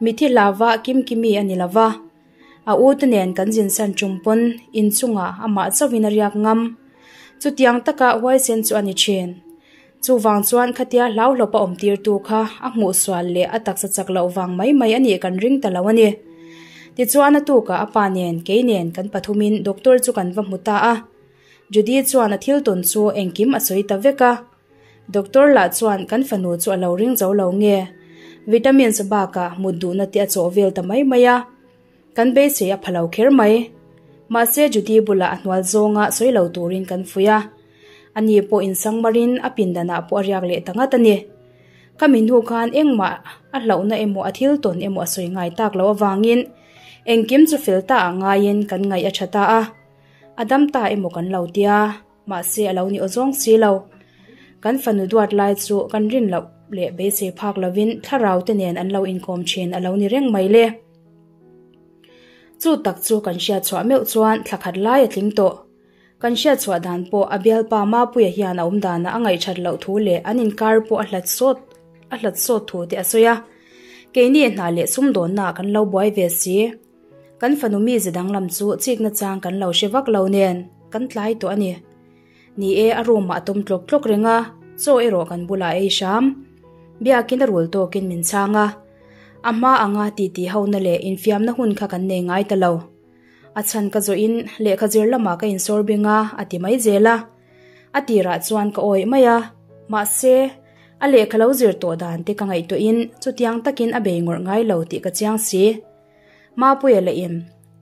Mithi hlauva Kimkimi a ni lova, a u te nen kan zinsan tum pawn inchungah amah chauhin a riak ngam. Chutiang taka huaisen chu a ni thin. Chuvang chuan khatia hlauhlawp a awm tirtu kha a hmuh sual leh a taksa chak loh vang mai mai a nih kan ring ta lo a ni. Tichuan a tukah a pa nen, kei nen kan pathumin doctor chu kan va hmu ta a. Judy chuan a thil tawn chu engkim a sawi ta vek a. Doctor lah chuan kan fanu chu a lo ring zo lo nge, vitamins bakah mut duhna te a chawh vel ta mai mai a. Kan beisei a pha lo kher mai. Mahse Judy bulah a hnual zawnga sawi lo turin kan fuih a. Ani pawh insangmarin a pindanah pawh a riak leh ta ngat a ni. Ka mi hnu khan engmah a hlauhna emaw a thil tawn emaw a sawi ngai tak loh avangin engkim chu fel ta ah ngaiin kan ngaih a tha ta a. A dam ta emaw kan lo tia, mahse a lo ni aw zawng si lo. Kan fanu duat lai chu kan rin loh leh beisei phak lovin thlarau te nen an lo inkawm thin a lo ni reng mai le. Chu tak chu kan hriat chhuah meuh chuan thla khat lai a tling tawh. Kan hriat chhuah dan pawh a bialpa Mapuia hian a awm danah a ngaihthat loh thu leh an inkar pawh a hlat sawt a hlat sawt thu te a sawi a. Keini hna leh sumdawnnaah kan lo buai ve si. Kan fanu mize danglam chu chikna chang kan lo hre vak lo nen kan tlai tawh a ni. Ni e, a room ah a tawm tlawk tlawk reng a, chaw erawh kan bulah a ei hram. Biakin a rul tawkin min chhang a. A hma anga titi hona leh infiamna hun kha kan nei ngai ta lo. A chhan ka zawhin lehkha zir lamah ka insawr bing a, a ti mai zel a. A tirah chuan ka awih mai a, mahse, a lehkha lo zir tawh dan te ka ngaihtuahin chutiang takin a bei ngawrh ngai lo tih ka chiang si. Mapuia lahin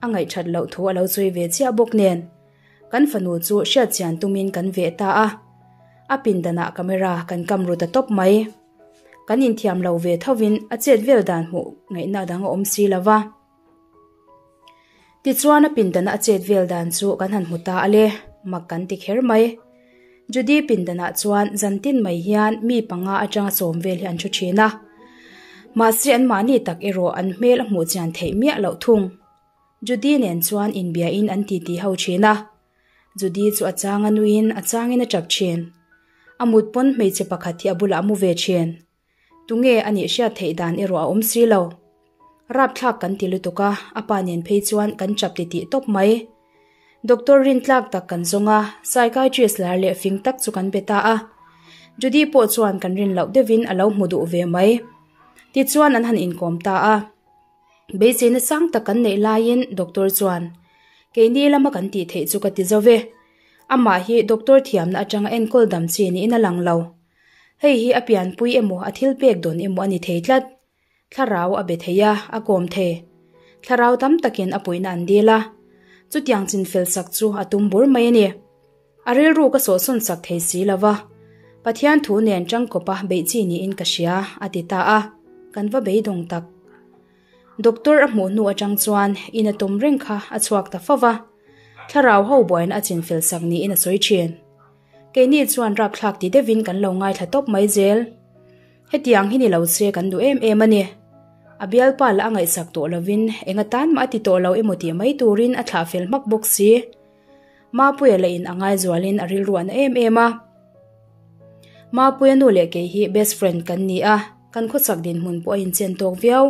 a ngaihthat loh thu a lo sawi ve chiah bawk nen, kan fanu chu hriatchian tumin kan veh ta a. A pindanah camera kan kam ru ta tawp mai. Kan inthiam lo ve thovin a chet vel dan hmuh ngaihna dang a awm si lo va. Tichuan a pindanah a chet vel dan chu kan han hmu ta a le, mak kan ti kher mai. Judy pindanah chuan zantin mai hian mi panga atanga sawm vel hi an thu thin a. Mahse anmahni tak erawh an hmel a hmuh chian theih miah loh thung. Judy nen chuan inbiain an titi ho thin a. Judy chu a chang a nuiin a changin a tap thin. A mut pawn hmeichhe pakhat hi a bulah a mu ve thin. Tunge a nih hriat theih dan erawh a awm si lo. Rapthlak kan ti lutuk a, a pa nen phei chuan kan chap ti tih tawp mai. Doctor rintlak tak kan zawng a, psychiatrist lar leh fing tak chu kan be ta a. Judy pawh chuan kan rin loh deuhin a lo hmu duh ve mai. Tichuan an han inkawm ta a. Beiseina sang tak kan neih laiin doctor chuan, Keini lama kan tih theih chu ka ti zo ve. Amah hi doctor thiamna atanga enkawl dam chi niin a lang lo. Hei hi a pianpui emaw a thil pek dawn emaw a ni thei tlat. Thlarau a be thei a, a kawm thei. Thlarau tam takin a puihna an dil a. Chutiang chinfel sak chu a tum bur mai a ni. A rilru ka sawhsawn sak thei si lo va. Pathian thu nen tangkawpa beih chi niin ka hria, a ti ta a. Kan va beidawng tak. Doctor a hmuh hnu atang chuan in a tum reng kha a chhuak ta fo va. Thlarau ho buaina a chinfel sak niin a sawi thin. Keini chuan rapthlak ti deuhin kan lo ngaithla tawp mai zel. Hetiang hi ni lo se kan duh em em a ni. A bialpa lah a ngaihsak tawh lovin eng atan mah a ti tawh lo emaw tih mai turin a thlah fel hmak bawk si. Mapuia lah in a ngaizualin a rilru a na em em a. Mapuia nu leh kei hi best friend kan ni a, kan khawchak dinhmun pawh a inchen tawk viau.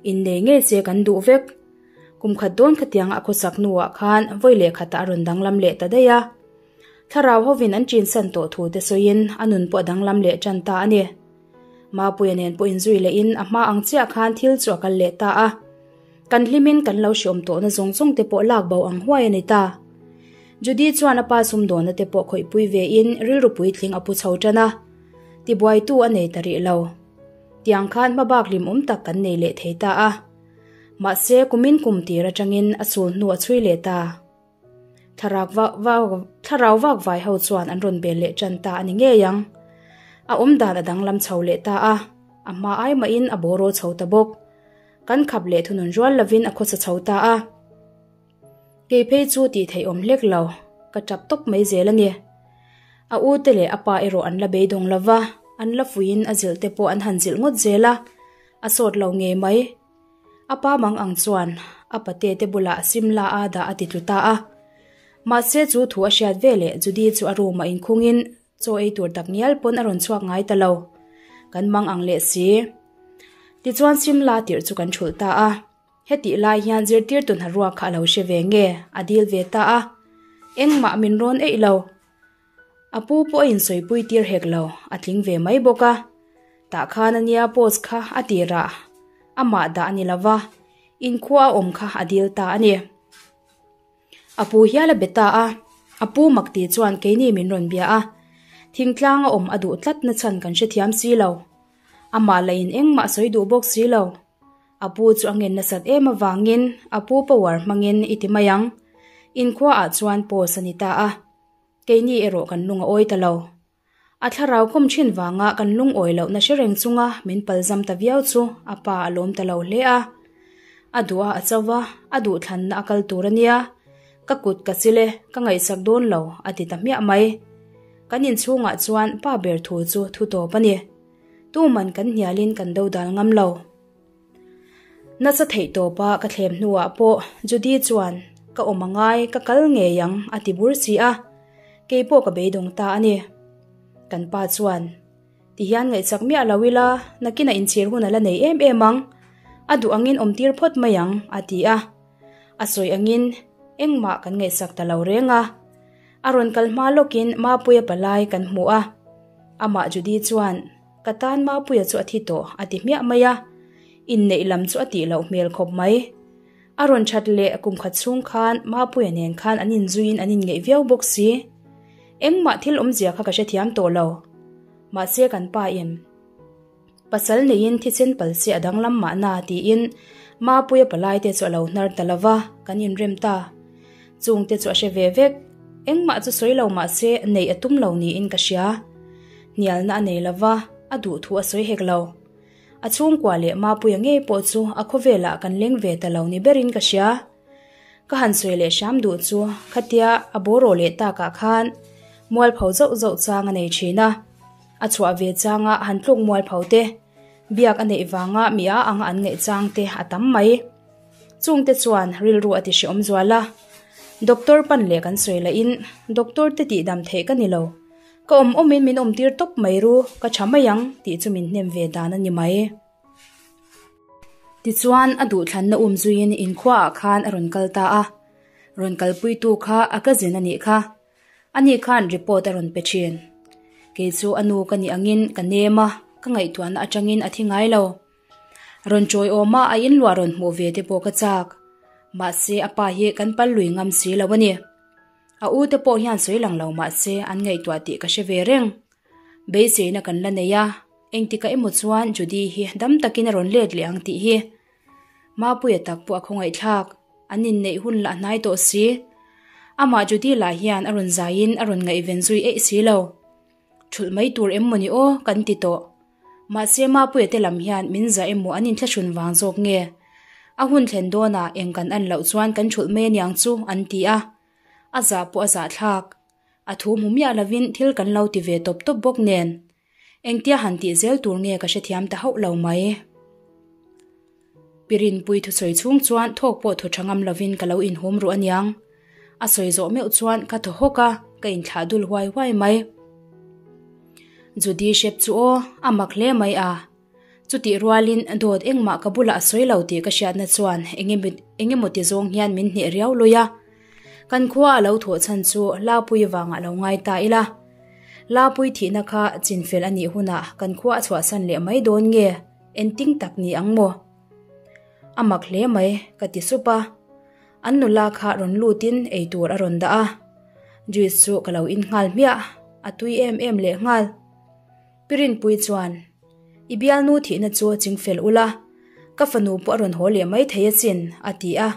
Innei ngei che kan duh vek. Kum khat dawn khatianga a khawchak hnuah khan vawi leh khatah a rawn danglam leh ta daih a. Thlarau hovin an chinsan tawh thu te sawiin a nun pawh a danglam leh tan ta a ni. Mapuia nen pawh inzui lehin a hma ang chiah khan thil chu a kal leh ta a. Kan hlimin kan lo hreawm tawhna zawng zawng te pawh lak bo ang huai a ni ta. Judy chuan a pa sumdawnna te pawh khawihpui vein rilru puitling a pu chho tan a. Tibuaitu a nei ta rih lo. Tiang khan hmabak hlimawm tak kan nei leh thei ta a. Mahse kumin kum tir atangin a sul hnu a chhui leh ta. Thlarau vak vai ho chuan an rawn bel leh tan ta a ni ngei ang. A awm dan a danglam chho leh ta a, a hma ai mahin a bawraw chho ta bawk. Kan khap leh thunun rual lovin a khawsa chho ta a. Kei phei chu tih theih awm hlek lo, ka tap tawp mai zel a ni. A u te leh a pa erawh an la beidawng lo va, an la fuiin a zilh te pawh an han zilh ngawt zel a, a sawt lo ngei mai. A pa mang ang chuan a pate te bulah Simla a dah a ti tlu ta a. Mahse chu thu a hriat veleh Judy chu a room ah inkhungin chaw ei tur tak ngial pawn a rawn chhuak ngai ta lo. Kan mang ang leh si. Tichuan Simla tirh chu kan thulh ta a. Hetih lai hian zirtirtu hnaruak kha a lo hre ve nge a dil ve ta a. Engmah min rawn eih lo. A pu pawh a insawipui tir hek lo, a tling ve mai bawk a. Tah khan a nia post kha a tirah amah dah a ni lo va, inkhua a awm kha a dil ta a ni. A pu hial a be ta a, a pu mak ti chuan keini min rawn bia a, thingtlang a awm a duh tlat na chhan kan hrethiam si lo. Amah lah in engmah sawi duh bawk si lo. A pu chu a ngen nasat em avangin a pu power hmangin i ti mai ang. Inkhua ah chuan post a ni ta a. Keini erawh kan lung a awi ta lo. A thlarau kawm thin vanga kan lungawi lohna hre reng chunga min palzam ta viau chu a pa a lawm ta lo hle a. A duh a a cho va, a duhthlanna a kal tur a nia. Ka kut ka chil e, ka ngaihsak dawn lo, a ti ta hmiah mai. Kan inchhungah chuan pa ber thu chu thu tawp a ni. Tuman kan hnialin kan dodal ngam lo. Nasa theih tawpa ka thlem hnuah pawh Judy chuan ka awm a ngai ka kal ngei ang a ti bur si a, kei pawh ka beidawng ta a ni. Kan pa chuan tihian ngaihchak miah lo ila nakinah inchhir hun a la nei em em ang, a duh angin awm tir phawt mai ang a ti a. A sawi angin engmah kan ngaihsak ta lo reng a. A rawn kal hma lawkin Mapuia palai kan hmu a, amah Judy chuan Ka tan Mapuia chu a thi tawh a ti hmiah mai a, inneih lam chu a tih loh hmel khawp mai. A rawn that leh kum khat chhung khan Mapuia nen khan an inzuiin an inngeih viau bawk si. Engmah thil awmzia kha ka hrethiam tawh lo. Mahse kan pa in pasal neiin thisen pal se a danglam mahna tiin Mapuia palai te chu a lo hnar ta lo va, kan inrem ta. Chungte chu a hre ve vek. Engmah chu sawi lo mahse neih a tum lo niin ka hria. Hnialna a nei lo va, a duh thu a sawi hek lo. A chhungkua leh Mapuia ngei pawh chu a khawvelah kan leng ve ta lo ni berin ka hria. Ka han sawi leh hram duh chu khatia a bawraw leh takah khan mualpho zauh zauh chang a nei thin a. A chhuah ve changa han tluk mualpho te, biak a neih vanga mi a anga an ngaih chang te a tam mai. Chungte chuan rilru a ti hreawm zual a. Doctor pan leh kan sawi lahin doctor te tihdam theih ka ni lo. Ka awm awmin min awm tir tawp mai ru, ka tha mai ang tih chu min hnem ve dan a ni mai. Tichuan a duhthlanna um zuiin inkhuaah khan a rawn kal ta a. Rawn kalpuitu kha a cousin a nih kha. Ani khan report a rawn pe thin. Kei chu a nu ka nih angin ka nem a, ka ngaihtuahna atangin a thi ngai lo. Rawn chawi awma a inluah rawn hmuh ve te pawh ka chak. Mahse a pa hi kan pal lui ngam si lo a ni. A u te pawh hian sawi lang lo mahse an ngaihtuah tih ka hre ve reng. Beiseina kan la nei a, engtikah emaw chuan Judy hi dam takin a rawn let leh ang tih hi. Mapuia tak pawh a khawngaihthlak, an inneih hun lah hnai tawh si. Amah Judy lah hian a rawn zaiin a rawn ngaihven zui eih si lo. Thulh mai tur em mawni aw kan ti tawh. Mahse Mapuia te lam hian min zah emaw an inthlahrun vang zawk nge? A hun thlen dawnah eng kan an loh chuan kan thulh mai aniang chu an ti a. A zah pawh a zahthlak. A thu hmu miah lovin thil kan lo ti ve tawp tawp bawk nen. Engtia han tih zel tur nge ka hrethiam ta hauh lo mai. Pi Rinpui thusawi chhung chuan thawk pawh thaw tha ngam lovin ka lo inhum ruh aniang. A sawi zawh meuh chuan ka thaw hawk a, ka inthlah dul huai huai mai. Judy hrep chu aw, a mak hle mai a. Chutih rualin dawt engmah ka bulah a sawi lo tih ka hriatna chuan eng emaw ti zawng hian min hneh riau lui a. Kan khua a lo thawh chhan chu Lapui vangah lo ngai ta ila. Lapui thihna kha chinfel a nih hunah kan khua a chhuahsan leh mai dawn nge? Engtin tak ni ang maw? A mak hle mai, ka ti sup a. An nula kha rawn lutin eitur a rawn dah a. Juice chu ka lo in nghal hmiah, a tui em em leh nghal. Pi Rinpui chuan, I bialnu thihna chu chingfel ula, ka fanu pawh a rawn haw leh mai thei asin, a ti a.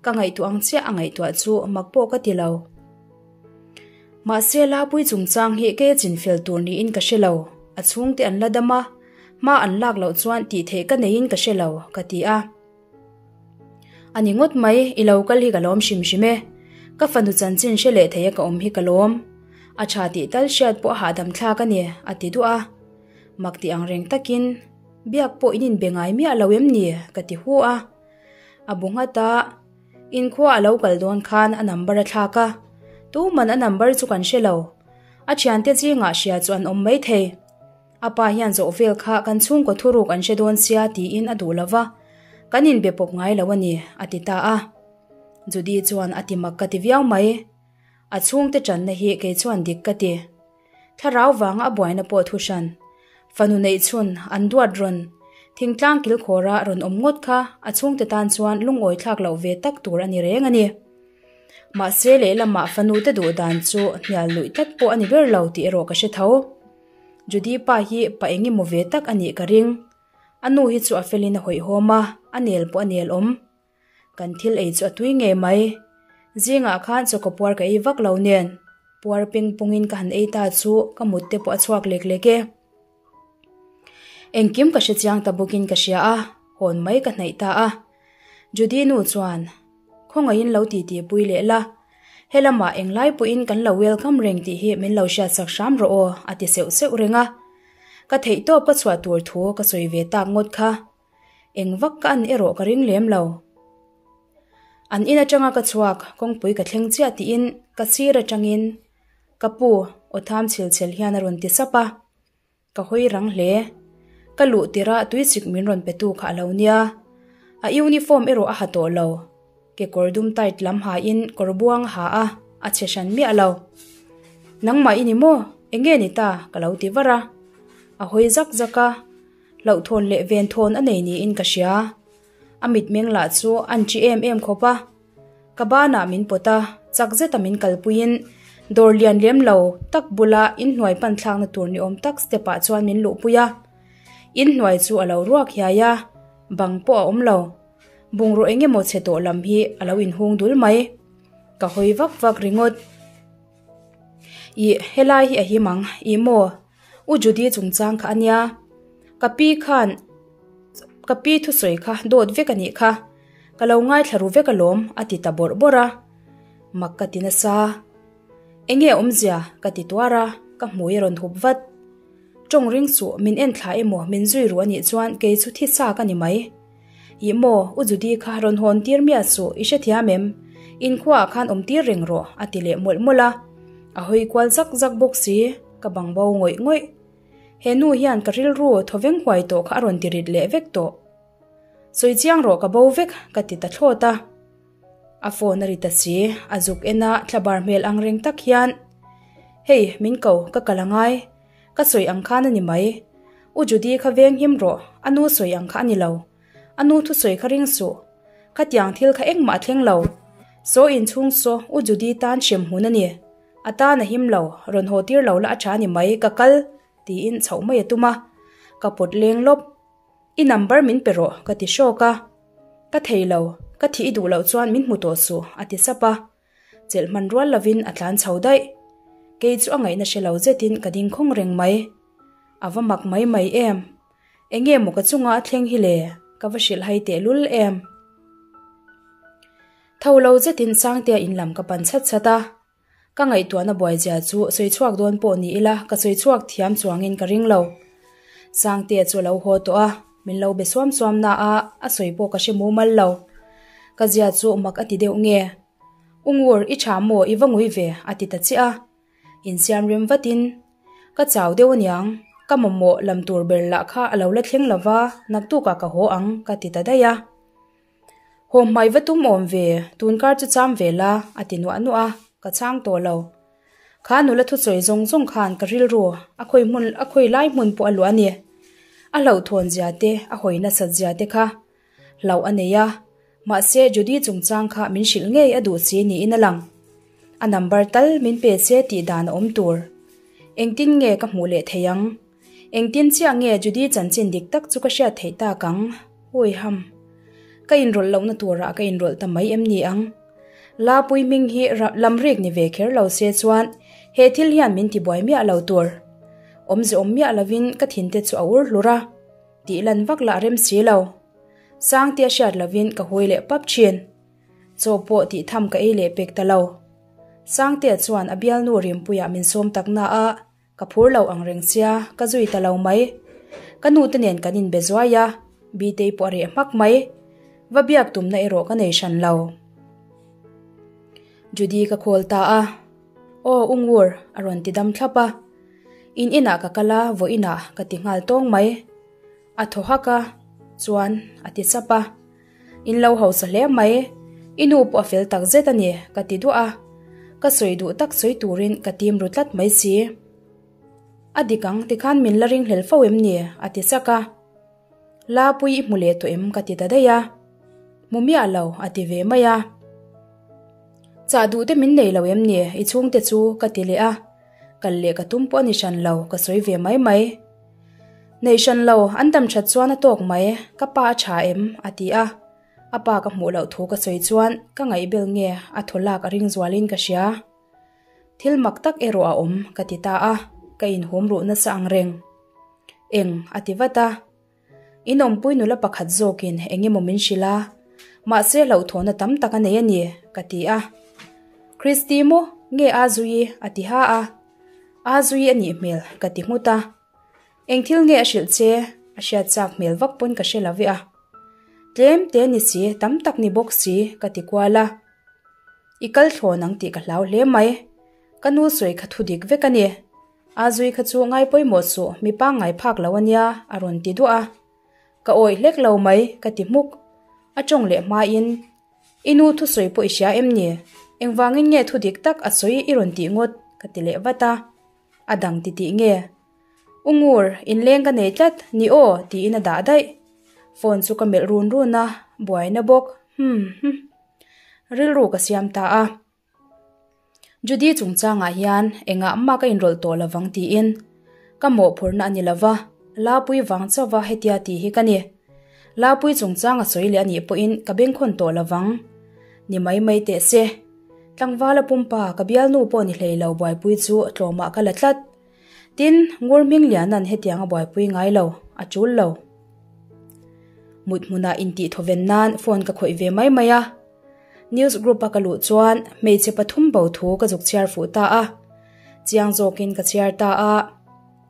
Ka ngaihtuah ang chiah a ngaihtuah chu mak pawh ka ti lo. Mahse Lapui chungchang hi kei a chinfel tur niin ka hre lo, a chhungte an la dam a, hma an lak loh chuan tih theih ka neiin ka hre lo, ka ti a. A ni ngawt mai, i lo kal hi ka lawm hrim hrim e. Ka fanu chanchin hre leh theia ka awm hi ka lawm. A tha tih tal hriat pawh a hahdam thlak a ni, a ti duah a. Mak ti ang reng takin, Biak pawh in inbe ngai miah lo em ni? ka ti hu a. A bu nghat a, Inkhua a lo kal dawn khan a number a thlak a. Tuman a number chu kan hre lo. A thiante zingah hria chu an awm maithei. A pa hian zawh vel kha kan chhungkaw thuruk an hre dawn sia tiin a duh lo va, kan inbe pawp ngai lo a ni, a ti ta a. Judy chuan a ti mak ka ti viau mai. A chhungte tanna hi kei chuan dik ka ti. Thlarau vanga a buaina pawh thu hran. Fanu neih chhun an duat rawn thingtlang kilkhawra rawn awm ngawt kha a chhungte tan chuan lungawi thlak loh ve tak tur a ni reng a ni. Mahse lehlamah fanu te duh dan chu hnial luih tlat pawh a ni ber lo tih erawh ka hre tho. Judy pa hi pa eng emaw ve tak a nih ka ring. A nu hi chu a felin a hawihhawm a, a nel pawh a nel awm. Kan thil ei chu a tui ngei mai. Zingah khan chaw ka puar ka ei vak lo nen, puar peng pungin ka han ei ta chu ka mut te pawh a chhuak lek lek e. Engkim ka hre chiang ta bawkin ka hria a, hawn mai ka hnaih ta a. Judy nu chuan, Khawngaihin lo titi pui leh la, helamah englai pawhin kan lo welcome reng tih hi min lo hriatsak hram rawh aw, a ti seuh seuh reng a. Ka theihtawp ka chhuah tur thu ka sawi ve tak ngawt kha. Eng vak ka an erawh ka ring lem lo. An in atanga ka chhuak, kawngpui ka thleng chiah tiin ka sir atangin ka pu aw tham chhil chhel hian a rawn ti sap a. Ka hawi rang hle. Ka luh tirh a tuisik min rawn pe tu kha a lo nia. A uniform erawh a ha tawh lo. Kekawr dum tight lam hain kawr buang a ha a, a chhe hran miah lo. Nangmah i ni maw? Enge ni ta? Ka lo ti var a. A hawi zak zak a. Hlauhthawn leh venthawn a nei niin ka hria. A mitmeng lah chu an chi em em khawp a. Ka banah min pawt a, chak zeta min kalpuiin dawr lian lem lo tak bula inhnuai pan thlakna tur ni awm tak step ah chuan min luhpui a. Inhnuai chu a lo ruak hiai a, bang pawh a awm lo. Bungraw eng emaw chhe tawh lam hi a lo inhung dul mai. Ka hawi vak vak ringawt. Ih, helai hi a him ang, ih maw? U Judy chungchang kha a nia. Ka pi khan ka pi thusawi kha dawt vek a nih kha. Ka lo ngaithla ru vek alawm a ti ta bawrh bawrh a. Mak ka ti nasa. Enge awmzia ka ti tuar a, ka hmui a rawn hup vat. Tawng ring suh min en thla emaw min zui ru a nih chuan kei chu thi sa ka ni mai. Ih maw, U Judy kha rawn hawn tir miah suh, i hrethiam em? Inkhuaah khan awm tir reng rawh a ti leh mawlh mawlh a. A hawi kual zak zak bawk si. Ka bang bo ngawih ngawih. He nu hian ka rilru thawveng huai tawh kha a rawn ti rit leh vek tawh. Sawi chiang rawh ka bo vek ka ti ta thlawt a. A phone a ri ta si, a zuk en a thlabar hmel ang reng tak hian, Hei, min ko, ka kal angai. Ka sawi ang khan a ni mai. U Judy kha veng him rawh, a nu sawi ang kha a ni lo. A nu thusawi kha ring suh. Khatiang thil kha engmah a thleng lo. Saw inchhung saw U Judy tan hrem hmun a ni. A tan a him lo, rawn haw tir lo la a tha ni mai, ka kal, tiin chhoh mai a tum a. Ka pawt leng lawp. I number min pe rawh, ka ti hrawk a. Ka thei lo, ka thih i duh loh chuan min hmu tawh suh, a ti sap a. Chelh hman rual lovin a tlan chho daih. Kei chu a ngaihna hre lo zetin ka ding khawng reng mai. A va mak mai mai em. Enge maw ka chunga a thleng hi le, ka va hrilh hai tehlul em. Tho lo zetin Sangtea in lam ka pan chhat chhat a, ka ngaihtuahna buaizia chu sawi chhuak dawn pawh ni ila ka sawi chhuak thiam chuangin ka ring lo. Sangtea chu a lo haw tawh a, min lo be suam suam na a, a sawi pawh ka hre mumal lo. Ka zia chu mak a ti deuh nge? U Ngur, i tha maw i va ngui ve? a ti ta chiah a. Insiam rem vatin, Ka chau deuh aniang, ka mamawh lam tur ber lah kha a lo la thleng lova, naktukah ka haw ang ka ti ta daih a. Haw hmai va tum awm ve, tun kar chu cham ve la, a ti nuah nuah a, ka chhang tawh lo. Kha nula thusawi zawng zawng khan ka rilru a khawi hmun a khawi lai hmun pawh a luah a ni. A hlauhthawn zia te, a hawi nasat zia te kha hlauh a nei a, mahse Judy chungchang kha min hrilh ngei a duh si niin a lang. A number tal min pe se tih dan a awm tur. Engtin nge ka hmuh leh thei ang? Engtin chiah nge Judy chanchin dik tak chu ka hriat theih tak ang? Huiham. Ka inrawlh lohna turah ka inrawlh ta mai em ni ang? Lapui hming hi lamrik ni ve kher lo se chuan he thil hian min tibuai miah lo tur. Awmze awm miah lovin ka thinte chu a ur hlur a, tih lan vak lah rem si lo. Sangte a hriat lovin ka hawi leh pap thin. Chaw pawh tih tham ka ei leh pek ta lo. Sangtea chuan a bialnu Rimpuiah min sawm tak na a, Ka phur lo ang reng sia, ka zui ta lo mai. Ka nu te nen kan inbe zuai a, Bitei pawh a reh hmak mai. Va biak tumna erawh ka nei hran lo. Judy ka call ta a. Aw U Ngur, a rawn ti dam thlap a. In inah ka kal a, vawiinah ka ti nghal tawng mai. A thaw hak a, chuan a ti sap a. In lo hausa hle mai, i nu pawh a fel tak zet a ni, ka ti duah a. Ka sawi duh tak sawi turin ka tim ru tlat mai si. A dik ang, tikhan min la ringhlel fo em ni? a ti sak a. Lapui i hmu leh tawh em? ka ti ta daih a. Hmu miah lo, a ti ve mai a. Chah duh te min nei lo em ni? I chhungte chu ka ti leh a. Kal leh ka tum pawh a ni hran lo, ka sawi ve mai mai. Nei hran lo, an dam that chuan a tawk mai, ka pa a tha em? a ti a. A pa ka hmuh loh thu ka sawi chuan ka ngaihbel nge a thaw lak a ring zualin ka hria. Thil mak tak erawh a awm, ka ti ta a, ka inhum ruh nasa ang reng. Eng, a ti vat a. In awmpui nula pakhat zawkin eng emaw min hrilh a, mahse hlauhthawhna tam tak a nei a ni, ka ti a. Christy maw, nge Azuii? a ti ha a. Azuii a nih hmel, ka ti nghut a. Eng thil nge a hrilh che? A hriat chak hmel vak pawn ka hre lo ve a. Tlem te ni si, tam tak ni bawk si, ka ti kual a. I kal thlawn ang tih ka hlau hle mai. Ka nu sawi kha thu dik vek a ni. A zui kha chu ngai pawimawh suh, mi pangngai phak lo a nia, a rawn ti duah a. Ka awih hlek lo mai, ka ti hmuk. A tawng leh hmain, I nu thusawi pawh i hria em ni? Engvangin nge thu dik tak a sawi i rawn tih ngawt? ka ti leh vat a. A dang ti tih nge? U Ngur, inleng ka nei tlat, ni aw, tiin a dah daih. Phone chu ka melh run run a, buaina bawk, hmm, hmm. Rilru ka siam ta a. Judy chungchangah hian engah mah ka inrawlh tawh lovang tiin ka mawhphurhna a ni lova, Lapui vang chauva hetia tih hi ka ni. Lapui chungchang a sawi leh a nih pawhin ka bengkhawn tawh lovang. Ni mai mai teh se. Tlangvala pumpa ka bialnu pawh ni hlei lo buaipui chu tlawmah ka la tlat. Tin, Ngur Hmingliana'n hetiang a buaipui ngai lo, a tul lo. Mut hmunah intih thawven nan phone ka khawih ve mai mai a. News group a ka luh chuan hmeichhe pathum bo thu ka zuk chhiar fuh ta a. Chiang zawkin ka chhiar ta a,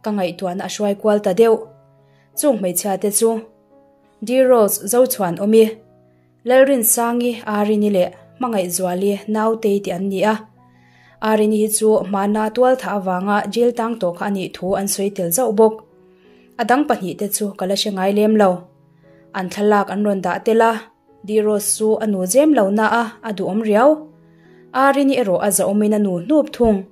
ka ngaihtuahna a hruai kual ta deuh. Chung hmeichhia te chu Dear Rose Zochhuan Awmi, Lalrinsangi Arini leh Hmangaihzuali Nautei te an ni a. Arini hi chu hmana tualthah avanga jail tang tawh kha a nih thu an sawi tel zauh bawk. A dang pahnihte chu ka la hre ngai lem lo. An thlalak an rawn dah tel a. Diros chu a nu zem lo na a, a duhawm riau. Arini erawh a zahawmin a nu hnup thung.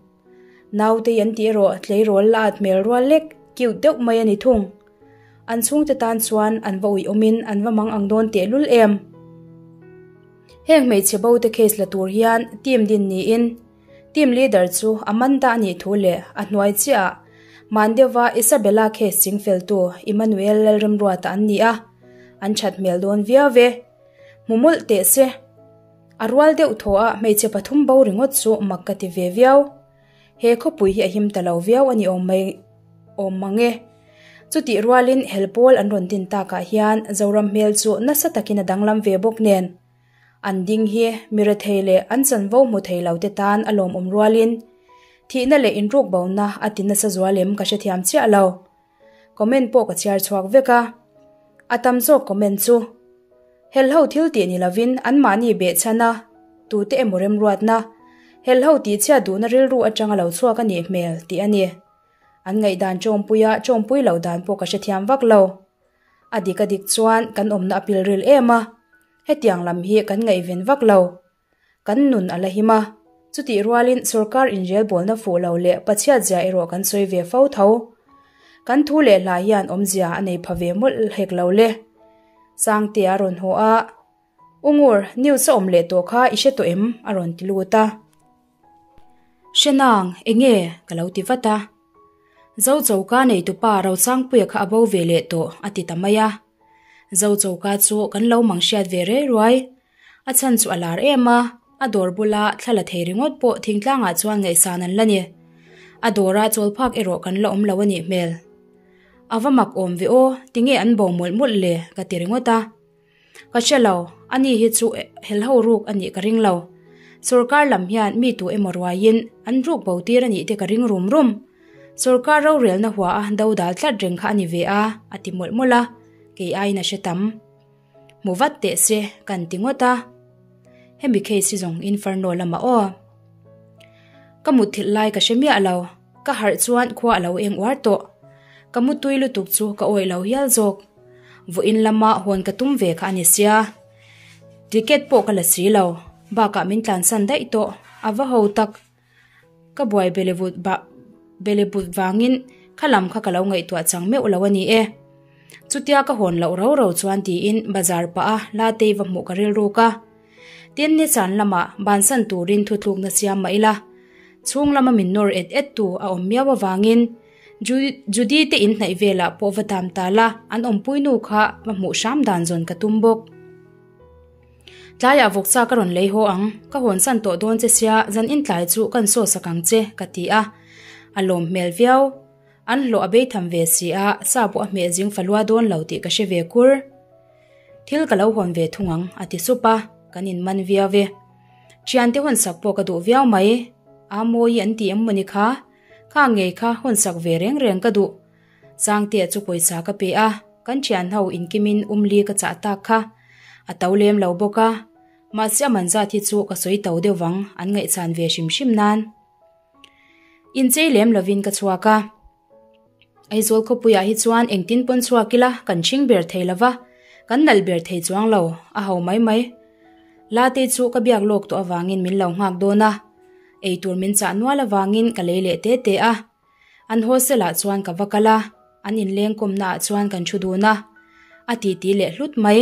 Nautei an tih erawh tleirawl la at hmel rual lek, cute deuh mai a ni thung. An chhungte tan chuan an va uiawmin an va mang ang dawn tehlul em. Heng hmeichhe bo te case la tur hian team din niin team leader chu Amanda a nih thu leh a hnuai chiah ah Mandeva Isabella case chingfeltu Emmanuel Lalremruata an ni a, an that hmel dawn viau ve. Hmu mawlh teh se. A rual deuh thaw a hmeichhe pathum bo ringawt chu mak ka ti ve viau. He khawpui hi a him ta lo viau a ni awm mai awm mang e. Chutih rualin helpawl an rawn din takah hian Zoram hmel chu nasa takin a danglam ve bawk nen. An ding hi mi rethei leh an chanvo hmu thei lo te tan a lawmawm rualin thihna leh inruk bona a ti nasa zual em ka hrethiam chiah lo. Comment pawh ka chhiar chhuak vek a. A tam zawk comment chu Helho thil tih ni lovin anmahni behchhan a, tute emaw remruatna, helho tihchhiat duhna rilru atanga lo chhuak a nih hmel tih a ni. An ngaihdan tawngpuia tawngpui loh dan pawh ka hrethiam vak lo. A dik a dik chuan kan awmna a pilril em a, hetiang lam hi kan ngaihven vak lo. Kan nun a la him a, chutih rualin sorkar inrelbawlna fuh lo leh pachhiat zia erawh kan sawi ve fo tho. Kan thu leh hla hian awmzia a nei pha ve mawlh hek lo le. Sangtea a rawn haw a, U Ngur, news a awm leh tawh kha i hre tawh em? a rawn ti lut a. Hre nang, enge? ka lo ti vat a. Zo choka neitupa Rosangpuia kha a bo ve leh tawh a ti ta mai a. Zo choka chu kan lo mang hriat ve rei ruai. A chhan chu a lar em a, a dawr bula thla la thei ringawt pawh thingtlangah chuan ngaihsan an la ni. A dawra chawlphak erawh kan la awm lo a nih hmel. A va mak awm ve aw, tinge an bo mawlh mawlh le? ka ti ringawt a. Ka hre lo, ani hi chu helho ruk a nih ka ring lo. Sorkar lam hian mi tu emaw ruaiin an ruk bo tir a nih te ka ring rum rum. Sorkar rorelna hua a do dal tlat reng kha a ni ve a, a ti mawlh mawlh a, kei aiin a hre tam. Hmu vat teh se kan ti ngawt a. Hemi case hi zawng Inferno lamah aw. Ka mutthilh lai ka hre miah lo. Ka harh chuan khua a lo eng uar tawh. Ka mutui lutuk chu ka awih lo hial zawk. Vawiin lama hawn ka tum ve kha a ni sia. Ticket pawh ka la si lo. Bakah min tlansan daih tawh. A va ho tak. Ka buai belevut bah belebut vangin kha lam kha ka lo ngaihtuah chang meuh lo a ni e. Chutia ka hawn loh rau rau chuan tiin bazar pah a Latei va hmuh ka rilruk a. Tin nichan lamah bansan turin thutlukna siam mah ila. Chhung lama min nawr et et tu a awm miau avangin Judy te in hnaih velah pawh va dam ta la an awmpui nu kha va hmuh hram dan zawn ka tum bawk. Tlaiah vawkcha ka rawn lei haw ang, ka hawnsan tawh dawn che sia zan in tlai chu kan saw sak ang che ka ti a, a lawm hmel viau. An hlawh a beitham ve si a, sa pawh a hmeh zing falua dawn lo tih ka hre ve kur. Thil ka lo hawn ve thung ang a ti sup a, kan in man viau e. Thiante hawnsak pawh ka duh viau mai, a mawi an ti em mawni kha? Kha ngei kha hawnsak ve reng reng ka duh. Sangtea chu pawisa ka pe a, kan thian ho inkimin umli ka chah tak kha. A to lem lo bawk a, mahse a man zat hi chu ka sawi to deuh vang an ngaihchan ve hrim hrim nan. Inchei lem lovin ka chhuak a. Aizawl khawpuiah hi chuan engtin pawn chhuak ila kan hring ber thei lova, kan nalh ber thei chuang lo, a ho mai mai. Latei chu ka biak lawk tawh avangin min lo nghak dawn a, eitur min chah nual avangin ka lei leh te te a. An hostel ah chuan ka va kal a, an inleng kawmna ah chuan kan thu dun a, a titi leh hlut mai,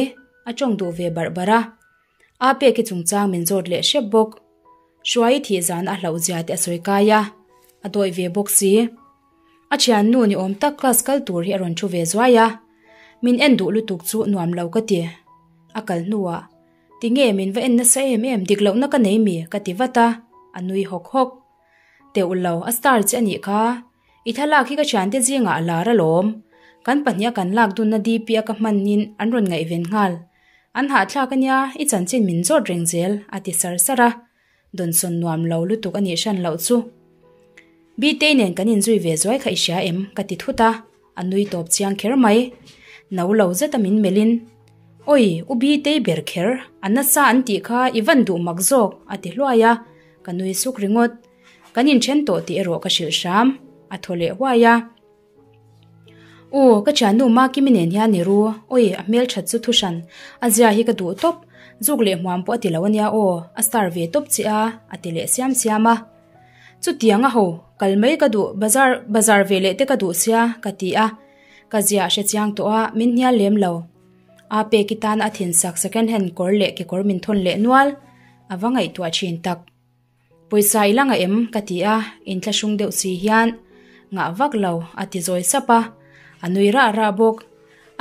a tawng duh ve barh barh a. A peki chungchang min zawt leh hrep bawk. Hruai thih zan a hlauh zia te a sawi kai a, a dawih ve bawk si. A thiannu ni awm tak class kal tur hi a rawn thu ve zuai a, min en duh lutuk chu nuam lo ka ti. A kal hnuah, Tinge min va en nasa em em, dik lohna ka nei mi? ka ti vat a, a nui hawk hawk. Teuh lo, a star che a nih kha. I thlalak hi ka thiante zingah a lar alawm. Kan pahniha kan lak dunna DP a ka hmanin an rawn ngaihven nghal. An hahthlak a nia, i chanchin min zawt reng zel, a ti sar sar a. Dawnsawn nuam lo lutuk a nih hran loh chu. Bitei nen kan inzui ve zuai kha i hria em? ka ti thut a, a nui tawp chiang kher mai. No lo zeta min melhin, Awi, u Bitei ber kher, a nasa an tih kha i van duh mak zawk, a ti hluai a, ka nui suk ringawt. Kan inthen tawh tih erawh ka hrilh hram, a thaw leh huai a. U, ka thiannu Makimi nen hian ni ru, awi a hmelthat chu thuhran, a zia hi ka duh tawp, zuk leh hmuam pawh a ti lo ania aw, a star ve tawp che a, a ti leh siam siam a. Chutiang a ho, kal mai ka duh, bazar bazar ve leh te ka duh sia, ka ti a. Ka zia a hre chiang tawh a, min hnial lem lo. A peki tan a thinsak second hand kawr leh kekawr min thawn leh nual, a va ngaihtuah thin tak. Pawisa i la ngah em? ka ti a, inthlahrung deuh si hian ngah vak lo a ti zawi sap a, a nui rah rah bawk.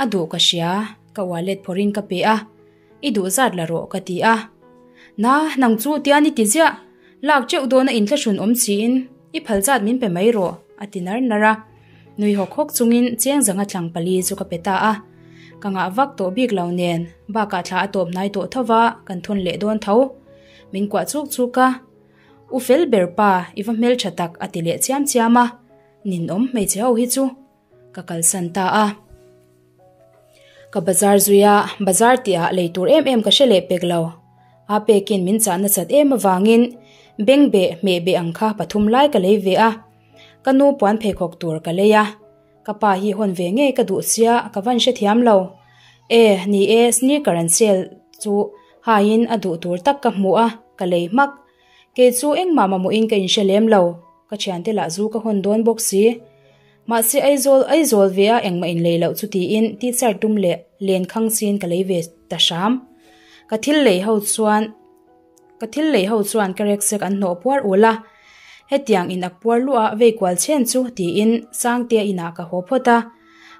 A duh ka hria, ka wallet phawrhin ka pe a, I duh zat la rawh ka ti a. Na, nang chu tian i ti ziah, lak teuh dawn a inthlahrun awm siin i phal zat min pe mai rawh a ti nar nar a. Nui hawk hawk chungin cheng zanga tlang pali chu ka pe ta a. Ka ngah vak tawh bik lo nen, bakah thla a tawp hnai tawh tho va, kan thun leh dawn tho. Min kuah chuk chuk a, U fel ber pa, i va hmeltha tak a ti leh chiam chiam a, ninawm hmeichhe ho hi chu ka kalsan ta a. Ka bazar zui a, bazar tihah lei tur em em ka hre leh pek lo. A pekin min chah nasat em avangin bengbeh hmeh beh ang kha pathum lai ka lei ve a, ka nu puan pheikhawk tur ka lei a, ka pa hi hawn ve ngei ka duh sia ka van hrethiam lo. E, ni e, sneaker an sale chu haiin a duh tur tak ka hmu a, ka lei hmak. Kei chu engmah mamawhin ka inhre lem lo, ka thiante lah zu ka hawn dawn bawk si. Mahse Aizawl Aizawl ve a engmah inlei loh chu tiin t-shirt dum leh len khang chin ka lei ve ta hram. Ka thil lei ho chuan ka thil lei ho chuan ka rucksack an hnawh puar ul a, hetiang in ak puar luah a vei kual chhen chu tiin Sangtea inah ka haw phawt a,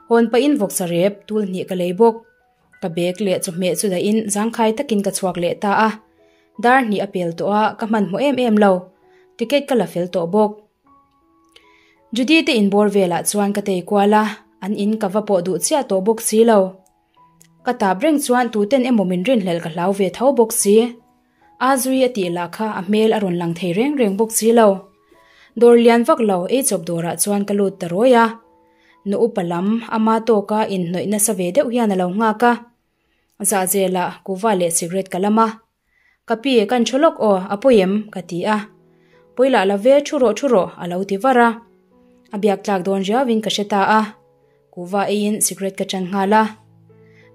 hawn pahin vawksa rep tul hnih ka lei bawk. Ka bag leh chawhmeh chu dahin zangkhai takin ka chhuak leh ta a, dar hnih a pel tawh a, ka hmanhmawh em em lo, ticket ka la fel tawh bawk. Judy te inbawr velah chuan ka tei kual a, an in ka va pawh duh chiah tawh bawk si lo. Ka tap reng chuan tuten emaw min rinhlelh ka hlau ve tho bawk si. A zui a tih lah kha a hmel a rawn lang thei reng reng bawk si lo. Dawr lian vak lo eichawp dawrah chuan ka lut ta rawi a. Nu upa lam ama tawka inhnawih nasa ve deuh hian a lo nghak a. Zahzelah kuva leh cigarette ka lam a. Ka pi, kan thu lawk aw, a pawi em? ka ti a. Pawilah la ve, thu rawh thu rawh, a lo ti var a. A biak tlak dawn riauin ka hre ta a. Kuhva eiin cigarette ka ṭan nghal a.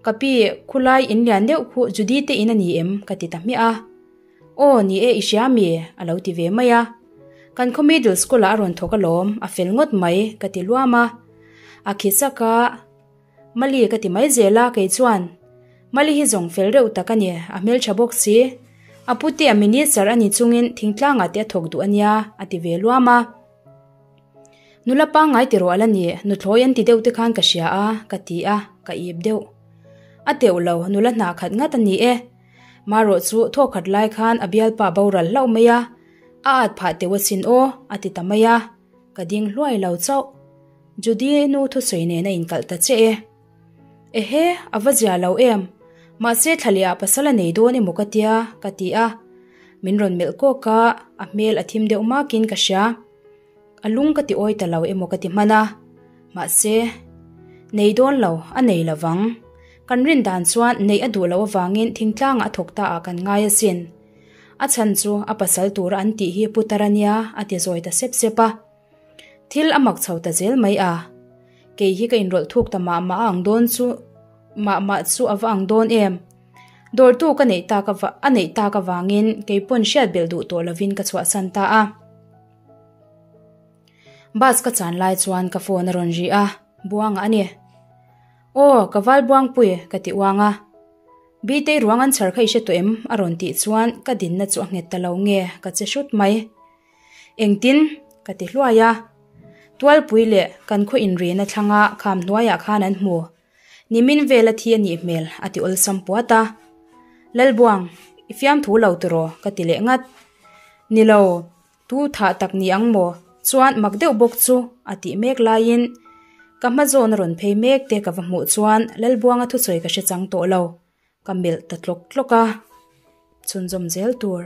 Ka pi, khulai in lian deuh khu Judy te in a ni em? ka ti ta hmiah a. Aw, ni e, i hria mi? a lo ti ve mai a. Kan khaw middle school ah a rawn thawk alawm, a fel ngawt mai, ka ti luam a. A khi sak a, Mali ka ti mai zel a, kei chuan, Mali hi zawng fel reuh tak a ni, a hmeltha bawk si. A pute a minister a ni chungin thingtlangah te a thawk duh a nia, a ti ve luam a. Nula pangngai ti rawh a la ni, nuthlawi an ti deuh te khan ka hria a, ka ti a, ka ip deuh. A teuh lo, nula hna khat ngat a ni e. Marawh chu thaw khat lai khan a bialpa boral hlauh mai a, a at phah teuh asin aw, a ti ta mai a, ka ding hluai lo chauh. Judy nu thusawi nen a inkalh ta che e. Ehe, a va zia lo em? Mahse thla leh ah pasal a nei dawn emaw ka tia, ka ti a. Min rawn melh kawk a, a hmel a thim deuh makin ka hria. A lung ka ti awi ta lo emaw ka ti hman a. Mahse, nei dawn lo, a nei lo vang. Kan rin dan chuan neih a duh loh avangin thingtlangah a thawk ta ah kan ngai asin. A chhan chu a pasal tura an tih hi putar a nia, a ti zawi ta sep sep a. Thil a mak chho ta zel mai a. Kei hi ka inrawlh thuk ta mah mah a ang dawn chu mah mah chu a va ang dawn em. Dawrtu ka neih tak ava a neih tak avangin kei pawn hriat belh duh tawh lovin ka chhuahsan ta a. Bus ka chan lai chuan ka phone a rawn ri a, Buanga a ni. Aw, ka val Buangpui ka ti uang a. Bitei ruang an chhar kha i hre tawh em? a rawn tih chuan ka dinna chu a nghet ta lo nge ka che hrut mai. Engtin? ka ti hluai a. Tualpui leh kan khaw inrina thlanga kham hnuaiah khan an hmu. Nimin vela thi a nih hmel a ti awlsam puat a. Lalbuang, i fiamthu lo tiraw? ka ti leh ngat. Ni lo, tu thah tak ni ang maw? Chuan mak deuh bawk chu a tih mek laiin ka hma zawn a rawn phei mek te ka va hmuh chuan Lalbuanga thusawi ka hre chang tawh lo. Ka melh ta tlawk tlawk a, chhunzawm zel tur.